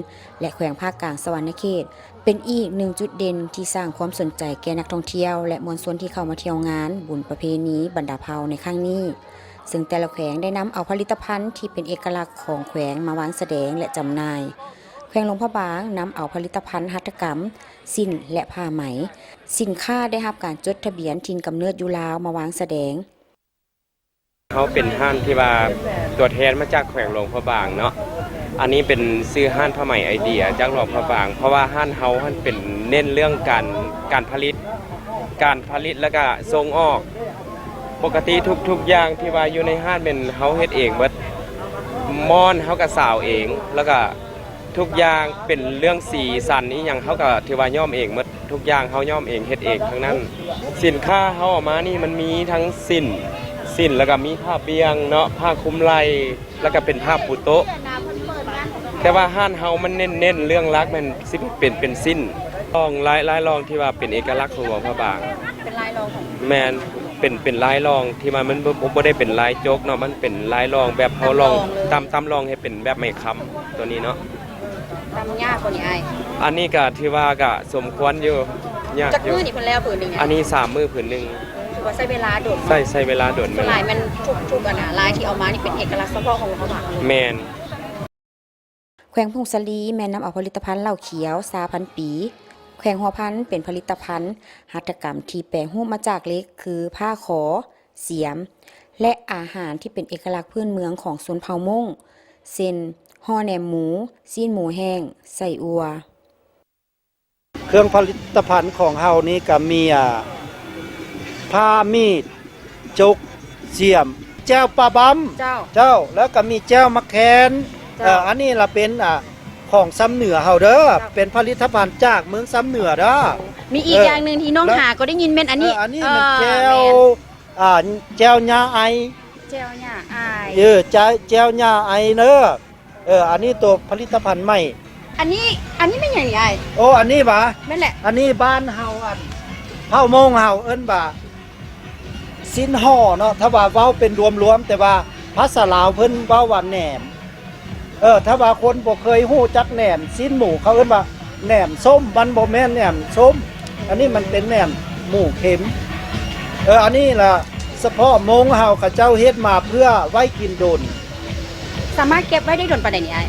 ແລະ ແຂວງພາກກາງສະຫວັນນະເຂດ ເປັນອີກໜຶ່ງຈຸດເດັ່ນທີ່ສ້າງຄວາມສົນໃຈແກ່ນັກທ່ອງທ່ຽວ ແລະ ມວນຊົນທີ່ເຂົ້າມາທ່ຽວງານບຸນປະເພນີບັນດາເຜົ່າໃນຄັ້ງນີ້, ເຊິ່ງແຕ່ລະແຂວງໄດ້ນຳເອົາຜະລິດຕະພັນທີ່ເປັນເອກະລັກຂອງແຂວງມາວາງສະແດງ ແລະ ຈຳໜ່າຍ. ແຂວງຫຼວງພະບາງນຳເອົາຜະລິດຕະພັນຫັດຖະກຳ, ສິ້ນ ແລະ ຜ້າໄໝ. ສິນຄ້າໄດ້ຮັບການຈົດທະບຽນຖິ່ນກຳເນີດຢູ່ລາວມາວາງສະແດງ. ເຮົາເປັນຮ້ານທີ່ວ່າຕົວແທນມາຈາກແຂວງຫຼວງພະບາງເນາະ. ອັນນີ້ເປັນຊື່ຮ້ານຜ້າໄໝໄອເດຍຈາກຫຼວງພະບາງ, ເພາະວ່າຮ້ານເຮົາຫັ້ນເປັນເນັ້ນເລື່ອງການ, ການຜະລິດ, ການຜະລິດ ແລ້ວກະສົ່ງອອກ. ປົກກະຕິທຸກ, ທຸກຢ່າງທີ່ວ່າຢູ່ໃນຮ້ານແມ່ນເຮົາເຮັດເອງເບິດ. ໝອນເຮົາກະສາວເອງ, ແລ້ວກະ ທຸກຢ່າງເປັນເລື່ອງສີສັນອີ່ຫຍັງ ເຮົາກໍຖືວ່າຍ້ອມເອງໝົດ, ທຸກຢ່າງເຮົາຍ້ອມເອງ ເຮັດເອງທັງນັ້ນ. ສິນຄ້າເຮົາເອົາມານີ້ ມັນມີທັງສິ້ນ, ສິ້ນ ແລ້ວກໍມີຜ້າບ່ຽງເນາະ, ຜ້າຄຸມໄຫຼ່ ແລ້ວກໍເປັນຜ້າປູໂຕະ. ແຕ່ວ່າຮ້ານເຮົາມັນເນັ້ນໆ ເລື່ອງຫຼັກແມ່ນຊິເປັນ ເປັນສິ້ນ. ລອງ ລາຍ ລາຍລອງທີ່ວ່າເປັນເອກະລັກຂອງຫຼວງພະບາງ. ເປັນລາຍລອງຂອງ ແມ່ນ ເປັນ ເປັນລາຍລອງທີ່ວ່າມັນບໍ່ ບໍ່ ບໍ່ໄດ້ເປັນລາຍຈົກເນາະ, ມັນເປັນລາຍລອງແບບເຮົາລອງ ຕາມ ຕາມລອງເຮັດເປັນແບບໄມ້ຄຳຕົວນີ້ເນາະ. ອືມ ຕາມຍາກບໍ່ນີ້ອ້າຍ? ອັນນີ້ກໍຖືວ່າກໍສົມຄວນຢູ່ ຍາກຢູ່. ຈັກມື້ນີ້ເພິ່ນແລ້ວຜືນໜຶ່ງນີ້? ອັນນີ້ສາມມື້ຜືນໜຶ່ງ. ຖືວ່າໃຊ້ເວລາດົນ. ໃຊ້ ໃຊ້ເວລາດົນ. ສ່ວນຫຼາຍແມ່ນທຸກ ທຸກອັນນະ ລາຍທີ່ເອົາມານີ້ເປັນເອກະລັກສະເພາະຂອງເຮົາຫວາ? ແມ່ນ. ແຂວງຜົ້ງສາລີແມ່ນນຳເອົາຜະລິດຕະພັນເຫຼົ້າຂຽວຊາພັນປີ, ແຂວງຫົວພັນເປັນຜະລິດຕະພັນຫັດຖະກຳທີ່ແປຮູບມາຈາກເຫຼັກ ຄືຜ້າຄໍ, ສຽມ ແລະ ອາຫານທີ່ເປັນເອກະລັກພື້ນເມືອງຂອງຊົນເຜົ່າມົ້ງ ເຊັ່ນ ຫໍ່ແໜມໝູ, ຊີ້ນໝູແຫ້ງ, ໄສ້ອົ່ວ. ເຄື່ອງຜະລິດຕະພັນຂອງເຮົານີ້ກະມີ ອ່າ ຜ້າ, ມີດ, ຈົກ, ສຽມ, ແຈ່ວປາບຳ. ເຈົ້າ. ເຈົ້າ. ແລ້ວກະມີແຈ່ວໝາກແຄນ. ເຈົ້າ. ເອີ ອັນນີ້ລະເປັນ ອ່າ ຂອງຊຳເໜືອເຮົາເດີ. ເຈົ້າ. ເປັນຜະລິດຕະພັນຈາກເມືອງຊຳເໜືອເດີ. ມີອີກ ເອີ ຢ່າງໜຶ່ງທີ່ນ້ອງ ແລ້ວ ຫາກໍໄດ້ຍິນແມ່ນອັນນີ້. ເອີ ອັນນີ້ແມ່ນ ເອີ ແຈ່ວ ແມ່ນ ອ່າ ແຈ່ວຫຍ້າໄອ. ແຈ່ວຫຍ້າໄອ. ເອີ ແຈ່ວ ແຈ່ວຫຍ້າໄອເດີ. ເອີ ອັນນີ້ໂຕຜະລິດຕະພັນໃໝ່. ອັນນີ້ ອັນນີ້ແມ່ນຫຍັງນີ້ອ້າຍ? ໂອ້ ອັນນີ້ຫວາ? ແມ່ນແຫຼະ. ອັນນີ້ບ້ານເຮົາ ອັນ ເຜົ່າມົ້ງເຮົາເອີ້ນວ່າ ຊີ້ນຫໍ່ເນາະ, ຖ້າວ່າເວົ້າເປັນລວມໆ, ແຕ່ວ່າພາສາລາວເພິ່ນເວົ້າວ່າແໜມ. ເອີ ຖ້າວ່າຄົນບໍ່ເຄີຍຮູ້ຈັກແໜມຊີ້ນໝູ ເຂົາເອີ້ນວ່າແໜມສົ້ມ, ມັນບໍ່ແມ່ນແໜມສົ້ມ, ອັນນີ້ມັນເປັນແໜມໝູເຄັມ. ເອີ ອັນນີ້ລະສະເພາະມົ້ງເຮົາ ເຂົາເຈົ້າເຮັດມາເພື່ອໄວ້ກິນດົນ. ສາມາດເກັບໄວ້ໄດ້ດົນປານໃດນີ້ອ້າຍ?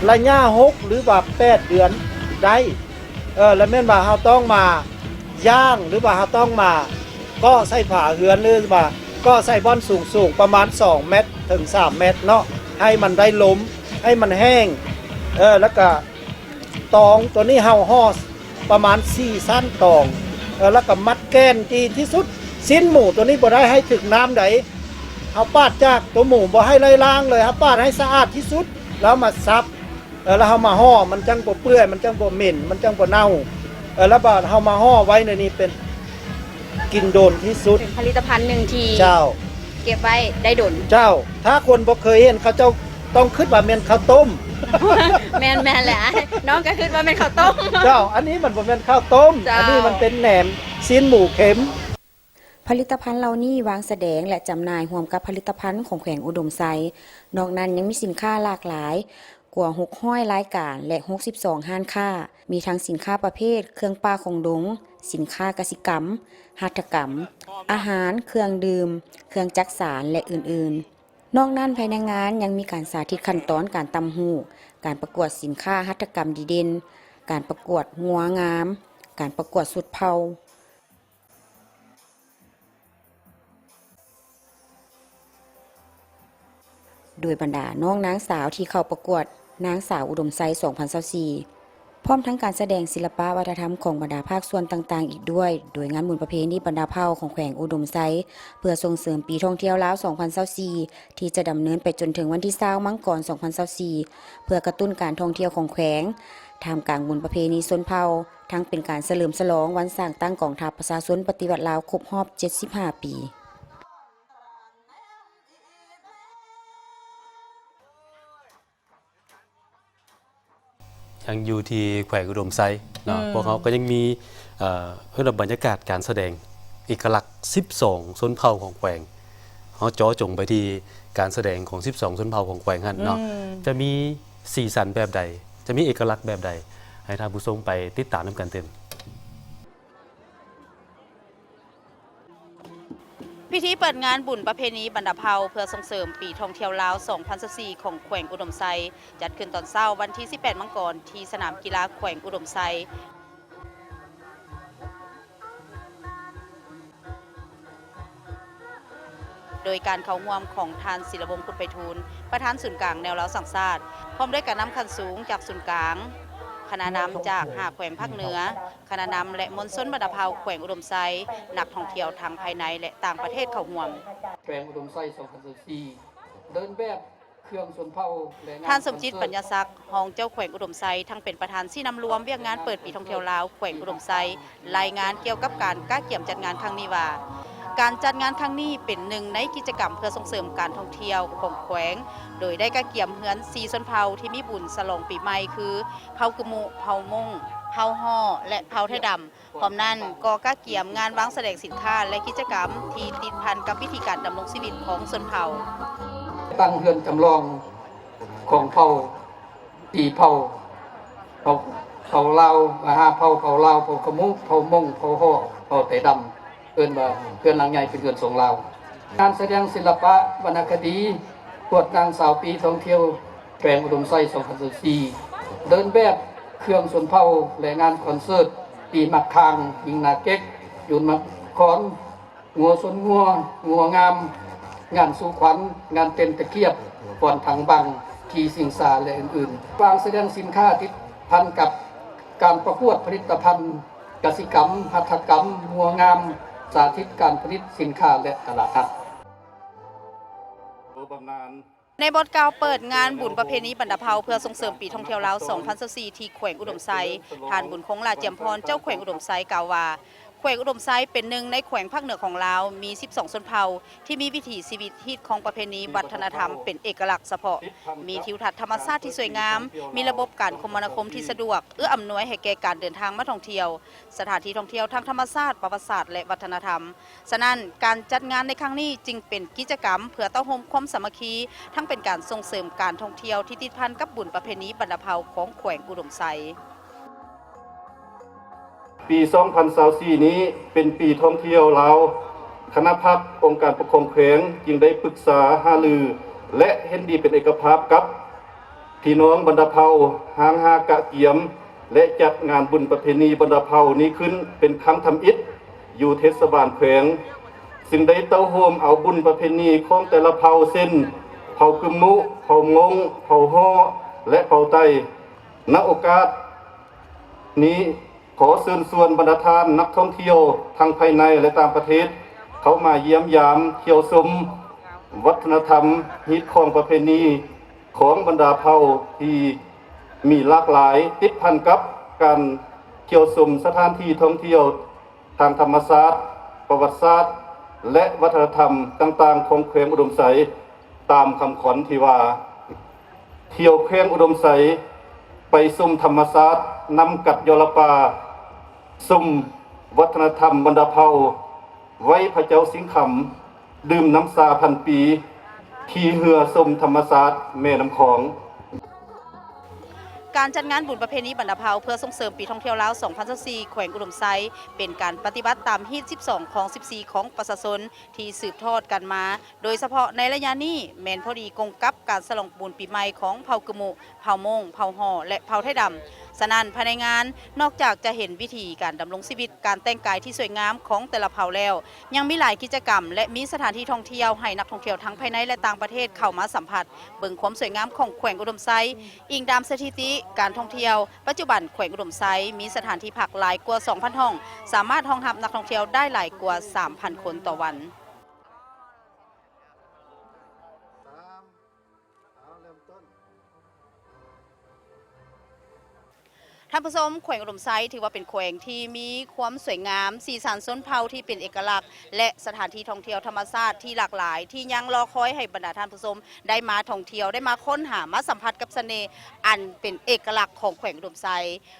ໄລຍະຫົກ ຫຼືວ່າແປດເດືອນໄດ້. ເອີ ລະແມ່ນວ່າເຮົາຕ້ອງມາຍ່າງ ຫຼືວ່າເຮົາຕ້ອງມາເກາະໃສ່ຝາເຮືອນ ຫຼືວ່າເກາະໃສ່ບ່ອນສູງໆ ປະມານສອງແມັດເຖິງສາມແມັດເນາະ, ໃຫ້ມັນໄດ້ລົມ ໃຫ້ມັນແຫ້ງ. ເອີ ລະກະຕອງໂຕນີ້ເຮົາຫໍ່ປະມານສີ່ຊັ້ນຕອງ. ເອີ ລະກະມັດແກ່ນທີ່ ທີ່ສຸດ. ຊີ້ນໝູໂຕນີ້ບໍ່ໄດ້ໃຫ້ຖືກນ້ຳໃດ, ເຮົາປາດຈາກໂຕໝູບໍ່ໃຫ້ໄດ້ລ້າງເລີຍ, ເຮົາປາດໃຫ້ສະອາດທີ່ສຸດ ແລ້ວມາສັບ. ເອີ ແລ້ວເຮົາມາຫໍ່ ມັນຈັ່ງບໍ່ເປື່ອຍ ມັນຈັ່ງບໍ່ເໝັນ ມັນຈັ່ງບໍ່ເນົ່າ. ເອີ ແລ້ວບາດເຮົາມາຫໍ່ໄວ້ໃນນີ້ ເປັນກິນດົນທີ່ສຸດ. ເປັນຜະລິດຕະພັນໜຶ່ງທີ່ ເຈົ້າ ເກັບໄວ້ໄດ້ດົນ. ເຈົ້າ. ຖ້າຄົນບໍ່ເຄີຍເຫັນ ເຂົາເຈົ້າຕ້ອງຄິດວ່າແມ່ນເຂົ້າຕົ້ມ. ແມ່ນ ແມ່ນແຫຼະ ນ້ອງກໍຄິດວ່າແມ່ນເຂົ້າຕົ້ມ. ເຈົ້າ. ອັນນີ້ມັນບໍ່ແມ່ນເຂົ້າຕົ້ມ. ເຈົ້າ. ອັນນີ້ມັນເປັນແໜມຊີ້ນໝູເຄັມ. ຜະລິດຕະພັນເຫຼົ່ານີ້ວາງສະແດງ ແລະ ຈຳໜ່າຍຮ່ວມກັບຜະລິດຕະພັນຂອງແຂວງອຸດົມໄຊ. ນອກນັ້ນຍັງມີສິນຄ້າຫຼາກຫຼາຍກວ່າຫົກຮ້ອຍລາຍການ ແລະ ຫົກສິບສອງຮ້ານຄ້າ, ມີທັງສິນຄ້າປະເພດເຄື່ອງປ່າຂອງດົງ, ສິນຄ້າກະສິກຳ, ຫັດຖະກຳ, ອາຫານ, ເຄື່ອງດື່ມ, ເຄື່ອງຈັກສານ ແລະ ອື່ນໆ. ນອກນັ້ນ, ພາຍໃນງານຍັງມີການສາທິດຂັ້ນຕອນການຕ່ຳຫູກ, ການປະກວດສິນຄ້າຫັດຖະກຳດີເດັ່ນ, ການປະກວດງົວງາມ, ການປະກວດຊຸດເຜົ່າ. ໂດຍບັນດານ້ອງນາງສາວທີ່ເຂົ້າປະກວດນາງສາວອຸດົມໄຊ ສອງພັນຊາວສີ່ ພ້ອມທັງການສະແດງສິລະປະວັດທະນະທຳຂອງບັນດາພາກສ່ວນຕ່າງໆອີກດ້ວຍ, ໂດຍງານບຸນປະເພນີບັນດາເຜົ່າຂອງແຂວງອຸດົມໄຊ ເພື່ອສົ່ງເສີມປີທ່ອງທ່ຽວລາວ ສອງພັນຊາວສີ່ ທີ່ຈະດຳເນີນໄປຈົນເຖິງວັນທີຊາວ ມັງກອນ ສອງພັນຊາວສີ່ ເພື່ອກະຕຸ້ນການທ່ອງທ່ຽວຂອງແຂວງ, ທ່າມກາງບຸນປະເພນີຊົນເຜົ່າ, ທັງເປັນການສະເຫຼີມສະຫຼອງວັນສ້າງຕັ້ງກອງທັບປະຊາຊົນປະຕິວັດລາວຄົບຮອບເຈັດສິບຫ້າປີ. ຍັງຢູ່ທີ່ແຂວງອຸດົມໄຊເນາະ, ອືມ ພວກເຮົາກໍຍັງມີ ເອີ ເອີ້ນວ່າບັນຍາກາດການສະແດງເອກະລັກສິບສອງຊົນເຜົ່າຂອງແຂວງ. ເຮົາເຈາະຈົງໄປທີ່ການສະແດງຂອງສິບສອງຊົນເຜົ່າຂອງແຂວງຫັ້ນເນາະ, ອືມ ຈະມີສີສັນແບບໃດ, ຈະມີເອກະລັກແບບໃດ, ໃຫ້ທ່ານຜູ້ຊົມໄປຕິດຕາມນຳກັນຕື່ມ. ພິທີເປີດງານບຸນປະເພນີບັນດາເຜົ່າ ເພື່ອສົ່ງເສີມປີທ່ອງທ່ຽວລາວ ສອງພັນຊາວສີ່ ຂອງແຂວງອຸດົມໄຊ ຈັດຂຶ້ນຕອນເຊົ້າວັນທີສິບແປດ ມັງກອນ ທີ່ສະໜາມກິລາແຂວງອຸດົມໄຊ. ໂດຍການເຂົ້າຮ່ວມຂອງທ່ານ ສິລະວົງ ຄຸນໄພທູນ ປະທານສູນກາງແນວລາວສ້າງຊາດ, ພ້ອມດ້ວຍການນຳຂັ້ນສູງຈາກສູນກາງ, ຄະນະນຳຈາກຫ້າແຂວງພາກເໜືອ, ຄະນະນຳ ແລະ ມວນຊົນບັນດາເຜົ່າແຂວງອຸດົມໄຊ, ນັກທ່ອງທ່ຽວທັງພາຍໃນ ແລະ ຕ່າງປະເທດເຂົ້າຮ່ວມ. ແຂວງອຸດົມໄຊ ສອງພັນຊາວສີ່ ເດີນແບບ ເຄື່ອງຊົນເຜົ່າ ແລະ ທ່ານ ສົມຈິດ ປັນຍາສັກ ຮອງເຈົ້າແຂວງອຸດົມໄຊ ທັງເປັນປະທານຊີ້ນຳລວມວຽກງານເປີດປີທ່ອງທ່ຽວລາວ ແຂວງອຸດົມໄຊ ລາຍງານກ່ຽວກັບການກະກຽມຈັດງານຄັ້ງນີ້ວ່າ ການຈັດງານຄັ້ງນີ້ເປັນໜຶ່ງໃນກິດຈະກຳເພື່ອສົ່ງເສີມການທ່ອງທ່ຽວຂອງແຂວງ ໂດຍໄດ້ກະກຽມເຮືອນສີ່ຊົນເຜົ່າທີ່ມີບຸນສະຫຼອງປີໃໝ່ ຄື ເຜົ່າກຶມມຸ, ເຜົ່າມົ້ງ, ເຜົ່າຫໍ້ ແລະ ເຜົ່າໄທດຳ. ພ້ອມນັ້ນກໍກະກຽມງານວາງສະແດງສິນຄ້າ ແລະ ກິດຈະກຳທີ່ຕິດພັນກັບວິຖີການດຳລົງຊີວິດຂອງຊົນເຜົ່າ. ຕັ້ງເຮືອນຈຳລອງຂອງເຜົ່າ ສີ່ເຜົ່າ ເຜົ່າ ເຜົ່າລາວ ຫ້າເຜົ່າ ເຜົ່າລາວ ເຜົ່າຂະມຸ ເຜົ່າມົ້ງ ເຜົ່າຫໍ້ ເຜົ່າໄຕດຳ ເອີ້ນວ່າເຮືອນຫຼັງໃຫຍ່ເປັນເຮືອນຊົງລາວ. ງານສະແດງສິລະປະວັນນະຄະດີ ກວດນາງສາວປີທ່ອງທ່ຽວແຂວງອຸດົມໄຊ ສອງພັນຊາວສີ່ ເດີນແບບເຄື່ອງຊົນເຜົ່າ ແລະ ງານຄອນເສີດ ຕີໝາກຂ່າງ, ຍິງໜາເກັກ, ໂຍນໝາກຄອນ, ງົວຊົນງົວ, ງົວງາມ, ງານສູ່ຂວັນ, ງານເຕັ້ນຕະກຽບ, ຟ້ອນຖັງບັງ, ຂີ່ຊິງຊາ ແລະ ອື່ນໆ. ວາງສະແດງສິນຄ້າຕິດພັນກັບການປະກວດຜະລິດຕະພັນກະສິກຳ, ຫັດຖະກຳ, ງົວງາມ, ສາທິດການຜະລິດສິນຄ້າ ແລະ ຕະຫຼາດນັດ. ໃນບົດກ່າວເປີດງານບຸນປະເພນີບັນດາເຜົ່າ ເພື່ອສົ່ງເສີມປີທ່ອງທ່ຽວລາວ ສອງພັນຊາວສີ່ ທີ່ແຂວງອຸດົມໄຊ, ທ່ານ ບຸນຄົງ ຫຼ້າຈຽມພອນ ເຈົ້າແຂວງອຸດົມໄຊ ກ່າວວ່າ ແຂວງອຸດົມໄຊເປັນໜຶ່ງໃນແຂວງພາກເໜືອຂອງລາວ, ມີສິບສອງຊົນເຜົ່າທີ່ມີວິຖີຊີວິດ, ຮີດຄອງປະເພນີ, ວັດທະນະທຳເປັນເອກະລັກສະເພາະ, ມີທິວທັດທຳມະຊາດທີ່ສວຍງາມ, ມີລະບົບການຄົມມະນາຄົມທີ່ສະດວກ, ເອື້ອອຳນວຍໃຫ້ແກ່ການເດີນທາງມາທ່ອງທ່ຽວ, ສະຖານທີ່ທ່ອງທ່ຽວທາງທຳມະຊາດ, ປະຫວັດສາດ ແລະ ວັດທະນະທຳ. ສະນັ້ນ, ການຈັດງານໃນຄັ້ງນີ້ຈຶ່ງເປັນກິດຈະກຳເພື່ອເຕົ້າໂຮມຄວາມສາມັກຄີ, ທັງເປັນການສົ່ງເສີມການທ່ອງທ່ຽວທີ່ຕິດພັນກັບບຸນປະເພນີບັນດາເຜົ່າຂອງແຂວງອຸດົມໄຊ. ປີສອງພັນຊາວສີ່ນີ້ເປັນປີທ່ອງທ່ຽວລາວ, ຄະນະພັກອົງການປົກຄອງແຂວງຈຶ່ງໄດ້ປຶກສາຫາລື ແລະ ເຫັນດີເປັນເອກະພາບກັບ ພີ່ນ້ອງບັນດາເຜົ່າ ຮ່າງຮາກະກຽມ ແລະ ຈັດງານບຸນປະເພນີບັນດາເຜົ່ານີ້ຂຶ້ນເປັນຄັ້ງທຳອິດຢູ່ເທດສະບານແຂວງ, ຊຶ່ງໄດ້ເຕົ້າໂຮມເອົາບຸນປະເພນີຂອງແຕ່ລະເຜົ່າ ເຊັ່ນ ເຜົ່າກຶມມຸ, ເຜົ່າມົ້ງ, ເຜົ່າຫໍ້ ແລະ ເຜົ່າໄຕ. ນະໂອກາດນີ້ ຂໍເຊີນຊວນບັນດາທ່ານນັກທ່ອງທ່ຽວທັງພາຍໃນ ແລະ ຕ່າງປະເທດ ເຂົ້າມາຢ້ຽມຢາມທ່ຽວຊົມວັດທະນະທຳ, ຮີດຄອງປະເພນີຂອງບັນດາເຜົ່າທີ່ມີຫຼາກຫຼາຍ, ຕິດພັນກັບການທ່ຽວຊົມສະຖານທີ່ທ່ອງທ່ຽວທາງທຳມະຊາດ, ປະຫວັດສາດ ແລະ ວັດທະນະທຳຕ່າງໆຂອງແຂວງອຸດົມໄຊ. ຕາມຄຳຂວັນທີ່ວ່າ ທ່ຽວແຂວງອຸດົມໄຊ ໄປຊົມທຳມະຊາດນ້ຳກັດຍໍລະປາ, ຊົມວັດທະນະທຳບັນດາເຜົ່າ, ໄຫວ້ພະເຈົ້າສິງຄຳ, ດື່ມນ້ຳຊາພັນປີ, ຂີ່ເຮືອຊົມທຳມະຊາດແມ່ນ້ຳຂອງ. ການຈັດງານບຸນປະເພນີບັນດາເຜົ່າ ເພື່ອສົ່ງເສີມປີທ່ອງທ່ຽວລາວ ສອງພັນຊາວສີ່ ແຂວງອຸດົມໄຊ ເປັນການປະຕິບັດຕາມຮີດສິບສອງ ຄອງສິບສີ່ ຂອງປະຊາຊົນ ທີ່ສືບທອດກັນມາ, ໂດຍສະເພາະໃນໄລຍະນີ້ ແມ່ນພໍດີກົງກັບການສະຫຼອງບຸນປີໃໝ່ຂອງເຜົ່າກຶມມຸ, ເຜົ່າມົ້ງ, ເຜົ່າຫໍ້ ແລະ ເຜົ່າໄທດຳ. ສະນັ້ນ, ພາຍໃນງານນອກຈາກຈະເຫັນວິຖີການດຳລົງຊີວິດ, ການແຕ່ງກາຍທີ່ສວຍງາມຂອງແຕ່ລະເຜົ່າແລ້ວ, ຍັງມີຫຼາຍກິດຈະກຳ ແລະ ມີສະຖານທີ່ທ່ອງທ່ຽວໃຫ້ນັກທ່ອງທ່ຽວທັງພາຍໃນ ແລະ ຕ່າງປະເທດເຂົ້າມາສຳຜັດ, ເບິ່ງຄວາມສວຍງາມຂອງແຂວງອຸດົມໄຊ. ອີງຕາມສະຖິຕິການທ່ອງທ່ຽວ, ປັດຈຸບັນແຂວງອຸດົມໄຊມີສະຖານທີ່ພັກຫຼາຍກວ່າ ສອງພັນ ຫ້ອງ, ສາມາດຮອງຮັບນັກທ່ອງທ່ຽວໄດ້ຫຼາຍກວ່າ ສາມພັນ ຄົນຕໍ່ວັນ. ທ່ານຜູ້ຊົມ, ແຂວງອຸດົມໄຊຖືວ່າເປັນແຂວງທີ່ມີຄວາມສວຍງາມ, ສີສັນຊົນເຜົ່າທີ່ເປັນເອກະລັກ ແລະ ສະຖານທີ່ທ່ອງທ່ຽວທຳມະຊາດທີ່ຫຼາກຫຼາຍ ທີ່ຍັງລໍຄອຍໃຫ້ບັນດາທ່ານຜູ້ຊົມໄດ້ມາທ່ອງທ່ຽວ, ໄດ້ມາຄົ້ນຫາ, ມາສຳຜັດກັບສະເໜ່ອັນເປັນເອກະລັກຂອງແຂວງອຸດົມໄຊ.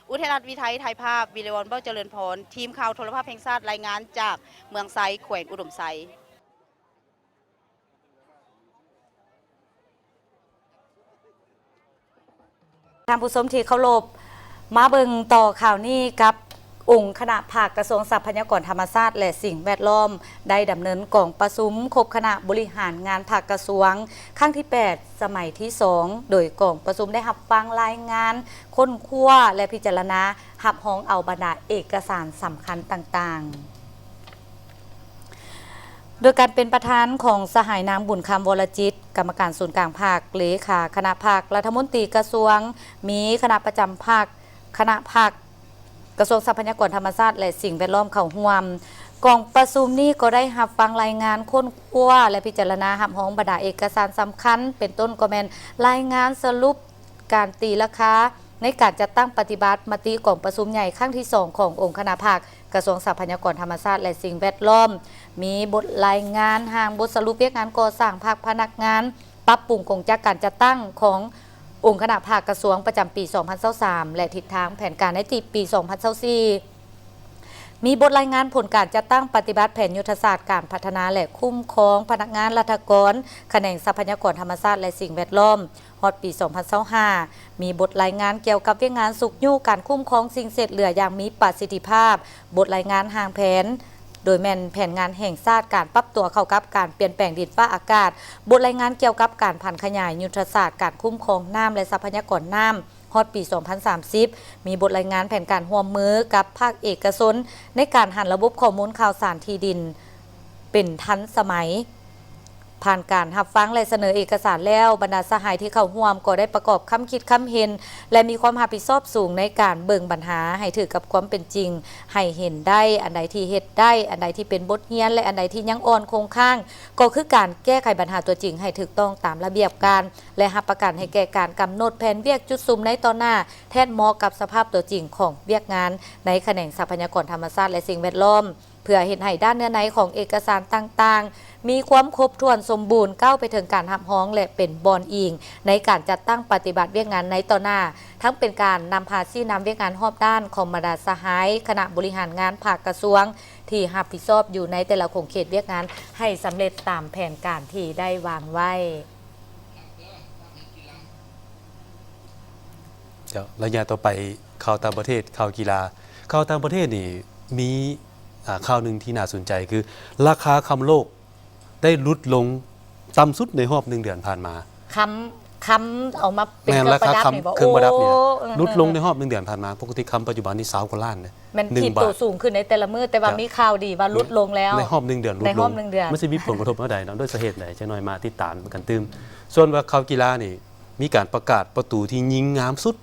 ອຸທັຍລັດ ວິໄທ ຖ່າຍພາບ, ວິລະວັນ ເບົາຈະເລີນພອນ, ທີມຂ່າວໂທລະພາບແຫ່ງຊາດ ລາຍງານຈາກເມືອງໄຊ, ແຂວງອຸດົມໄຊ. ທ່ານຜູ້ຊົມທີ່ເຄົາລົບ, ມາເບິ່ງຕໍ່ຂ່າວນີ້ກັບອົງຄະນະພັກກະຊວງຊັບພະຍາກອນທຳມະຊາດ ແລະ ສິ່ງແວດລ້ອມ ໄດ້ດຳເນີນກອງປະຊຸມຄົບຄະນະບໍລິຫານງານພັກກະຊວງ ຄັ້ງທີແປດ ສະໄໝທີສອງ ໂດຍກອງປະຊຸມໄດ້ຮັບຟັງລາຍງານຄົ້ນຄວ້າ ແລະ ພິຈາລະນາ ຮັບຮອງເອົາບັນດາເອກະສານສຳຄັນຕ່າງໆ. ໂດຍການເປັນປະທານຂອງສະຫາຍນາງ ບຸນຄຳ ວໍລະຈິດ ກຳມະການສູນກາງພັກ, ເລຂາຄະນະພັກ, ລັດຖະມົນຕີກະຊວງ, ມີຄະນະປະຈຳພັກ, ຄະນະພັກກະຊວງຊັບພະຍາກອນທຳມະຊາດ ແລະ ສິ່ງແວດລ້ອມເຂົ້າຮ່ວມ. ກອງປະຊຸມນີ້ກໍໄດ້ຮັບຟັງລາຍງານຄົ້ນຄວ້າ ແລະ ພິຈາລະນາຮັບຮອງບັນດາເອກະສານສຳຄັນ ເປັນຕົ້ນກໍແມ່ນລາຍງານສະຫຼຸບການຕີລາຄາໃນການຈັດຕັ້ງປະຕິບັດມະຕິກອງປະຊຸມໃຫຍ່ຄັ້ງທີສອງຂອງອົງຄະນະພັກ ກະຊວງຊັບພະຍາກອນທຳມະຊາດ ແລະ ສິ່ງແວດລ້ອມ, ມີບົດລາຍງານຮ່າງບົດສະຫຼຸບວຽກງານກໍ່ສ້າງພັກພະນັກງານ ປັບປຸງກົງຈັກການຈັດຕັ້ງຂອງອົງຄະນະພັກກະຊວງປະຈຳປີສອງພັນຊາວສາມ ແລະ ທິດທາງແຜນການໃນປີສອງພັນຊາວສີ່. ມີບົດລາຍງານຜົນການຈັດຕັ້ງປະຕິບັດແຜນຍຸດທະສາດການພັດທະນາ ແລະ ຄຸ້ມຄອງພະນັກງານລັດຖະກອນ ຂະແໜງຊັບພະຍາກອນທຳມະຊາດ ແລະ ສິ່ງແວດລ້ອມ ຮອດປີສອງພັນຊາວຫ້າ, ມີບົດລາຍງານກ່ຽວກັບວຽກງານຊຸກຍູ້ການຄຸ້ມຄອງສິ່ງເສດເຫຼືອຢ່າງມີປະສິດທິພາບ, ບົດລາຍງານຮ່າງແຜນ ໂດຍແມ່ນແຜນງານແຫ່ງຊາດການປັບຕົວເຂົ້າກັບການປ່ຽນແປງດິນຟ້າອາກາດ, ບົດລາຍງານກ່ຽວກັບການຜັນຂະຫຍາຍຍຸດທະສາດການຄຸ້ມຄອງນ້ຳ ແລະ ຊັບພະຍາກອນນ້ຳ ຮອດປີສອງພັນສາມສິບ, ມີບົດລາຍງານແຜນການຮ່ວມມືກັບພາກເອກະຊົນໃນການຫັນລະບົບຂໍ້ມູນຂ່າວສານທີ່ດິນເປັນທັນສະໄໝ. ຜ່ານການຮັບຟັງ ແລະ ສະເໜີເອກະສານແລ້ວ, ບັນດາສະຫາຍທີ່ເຂົ້າຮ່ວມກໍໄດ້ປະກອບຄຳຄິດຄຳເຫັນ ແລະ ມີຄວາມຮັບຜິດຊອບສູງໃນການເບິ່ງບັນຫາໃຫ້ຖືກກັບຄວາມເປັນຈິງ, ໃຫ້ເຫັນໄດ້ອັນໃດທີ່ເຮັດໄດ້, ອັນໃດທີ່ເປັນບົດຮຽນ ແລະ ອັນໃດທີ່ຍັງອ່ອນຄົງຄ້າງ, ກໍຄືການແກ້ໄຂບັນຫາຕົວຈິງໃຫ້ຖືກຕ້ອງຕາມລະບຽບການ ແລະ ຮັບປະກັນໃຫ້ແກ່ການກຳນົດແຜນວຽກຈຸດສຸມໃນຕໍ່ໜ້າ ແທດເໝາະກັບສະພາບຕົວຈິງຂອງວຽກງານໃນຂະແໜງຊັບພະຍາກອນທຳມະຊາດ ແລະ ສິ່ງແວດລ້ອມ, ເພື່ອເຮັດໃຫ້ດ້ານເນື້ອໃນຂອງເອກະສານຕ່າງໆ ມີຄວາມຄົບຖ້ວນສົມບູນ, ກ້າວໄປເຖິງການຮັບຮອງ ແລະ ເປັນບ່ອນອີງໃນການຈັດຕັ້ງປະຕິບັດວຽກງານໃນຕໍ່ໜ້າ, ທັງເປັນການນຳພາຊີ້ນຳວຽກງານຮອບດ້ານຂອງບັນດາສະຫາຍຄະນະບໍລິຫານງານພາກກະຊວງທີ່ຮັບຜິດຊອບຢູ່ໃນແຕ່ລະຂົງເຂດວຽກງານ ໃຫ້ສຳເລັດຕາມແຜນການທີ່ໄດ້ວາງໄວ້. ເຈົ້າ ໄລຍະຕໍ່ໄປ ຂ່າວຕ່າງປະເທດ, ຂ່າວກິລາ. ຂ່າວຕ່າງປະເທດນີ້ມີ ອ່າ ຂ່າວໜຶ່ງທີ່ໜ້າສົນໃຈ ຄືລາຄາຄຳໂລກໄດ້ຫຼຸດລົງຕ່ຳສຸດໃນຮອບໜຶ່ງເດືອນຜ່ານມາ. ຄຳ ຄຳເອົາມາເປັນ ແມ່ນ ເຄື່ອງປະດັບ ລາຄາຄຳ ນີ້ບໍ? ເຄື່ອງປະດັບນີ້ນະ ໂອ້ ເອີ ຫຼຸດລົງໃນຮອບໜຶ່ງເດືອນຜ່ານມາ. ປົກກະຕິຄຳປັດຈຸບັນນີ້ຊາວກວ່າລ້ານເດ້. ແມ່ນ ໜຶ່ງ ຂີດໂຕສູງຂຶ້ນໃນແຕ່ລະມື້, ແຕ່ວ່າ ເຈົ້າ ມີຂ່າວດີວ່າຫຼຸດລົງແລ້ວ ໃນຮອບໜຶ່ງເດືອນຫຼຸດລົງ. ໃນຮອບໜຶ່ງເດືອນ ມັນຊິມີຜົນກະທົບແນວໃດເນາະ ດ້ວຍສາເຫດໃດ? ຈັກໜ້ອຍມາຕິດຕາມກັນຕື່ມ. ສ່ວນວ່າຂ່າວກິລານີ້ ມີການປະກາດປະຕູທີ່ຍິງງາມສຸດ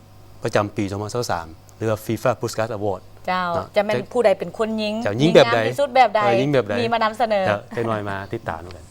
ປະຈຳປີສອງພັນຊາວສາມ ຫຼືວ່າ FIFA Puskas Award ເຈົ້າ ເນາະ ຈະແມ່ນຜູ້ໃດເປັນຄົນຍິງ? ເຈົ້າ ຍິງແບບໃດ? ງາມທີ່ສຸດແບບໃດ? ເອີ ຍິງແບບໃດ? ມີມານຳສະເໜີ. ເຈົ້າ ຈັກໜ້ອຍມາຕິດຕາມນຳກັນ.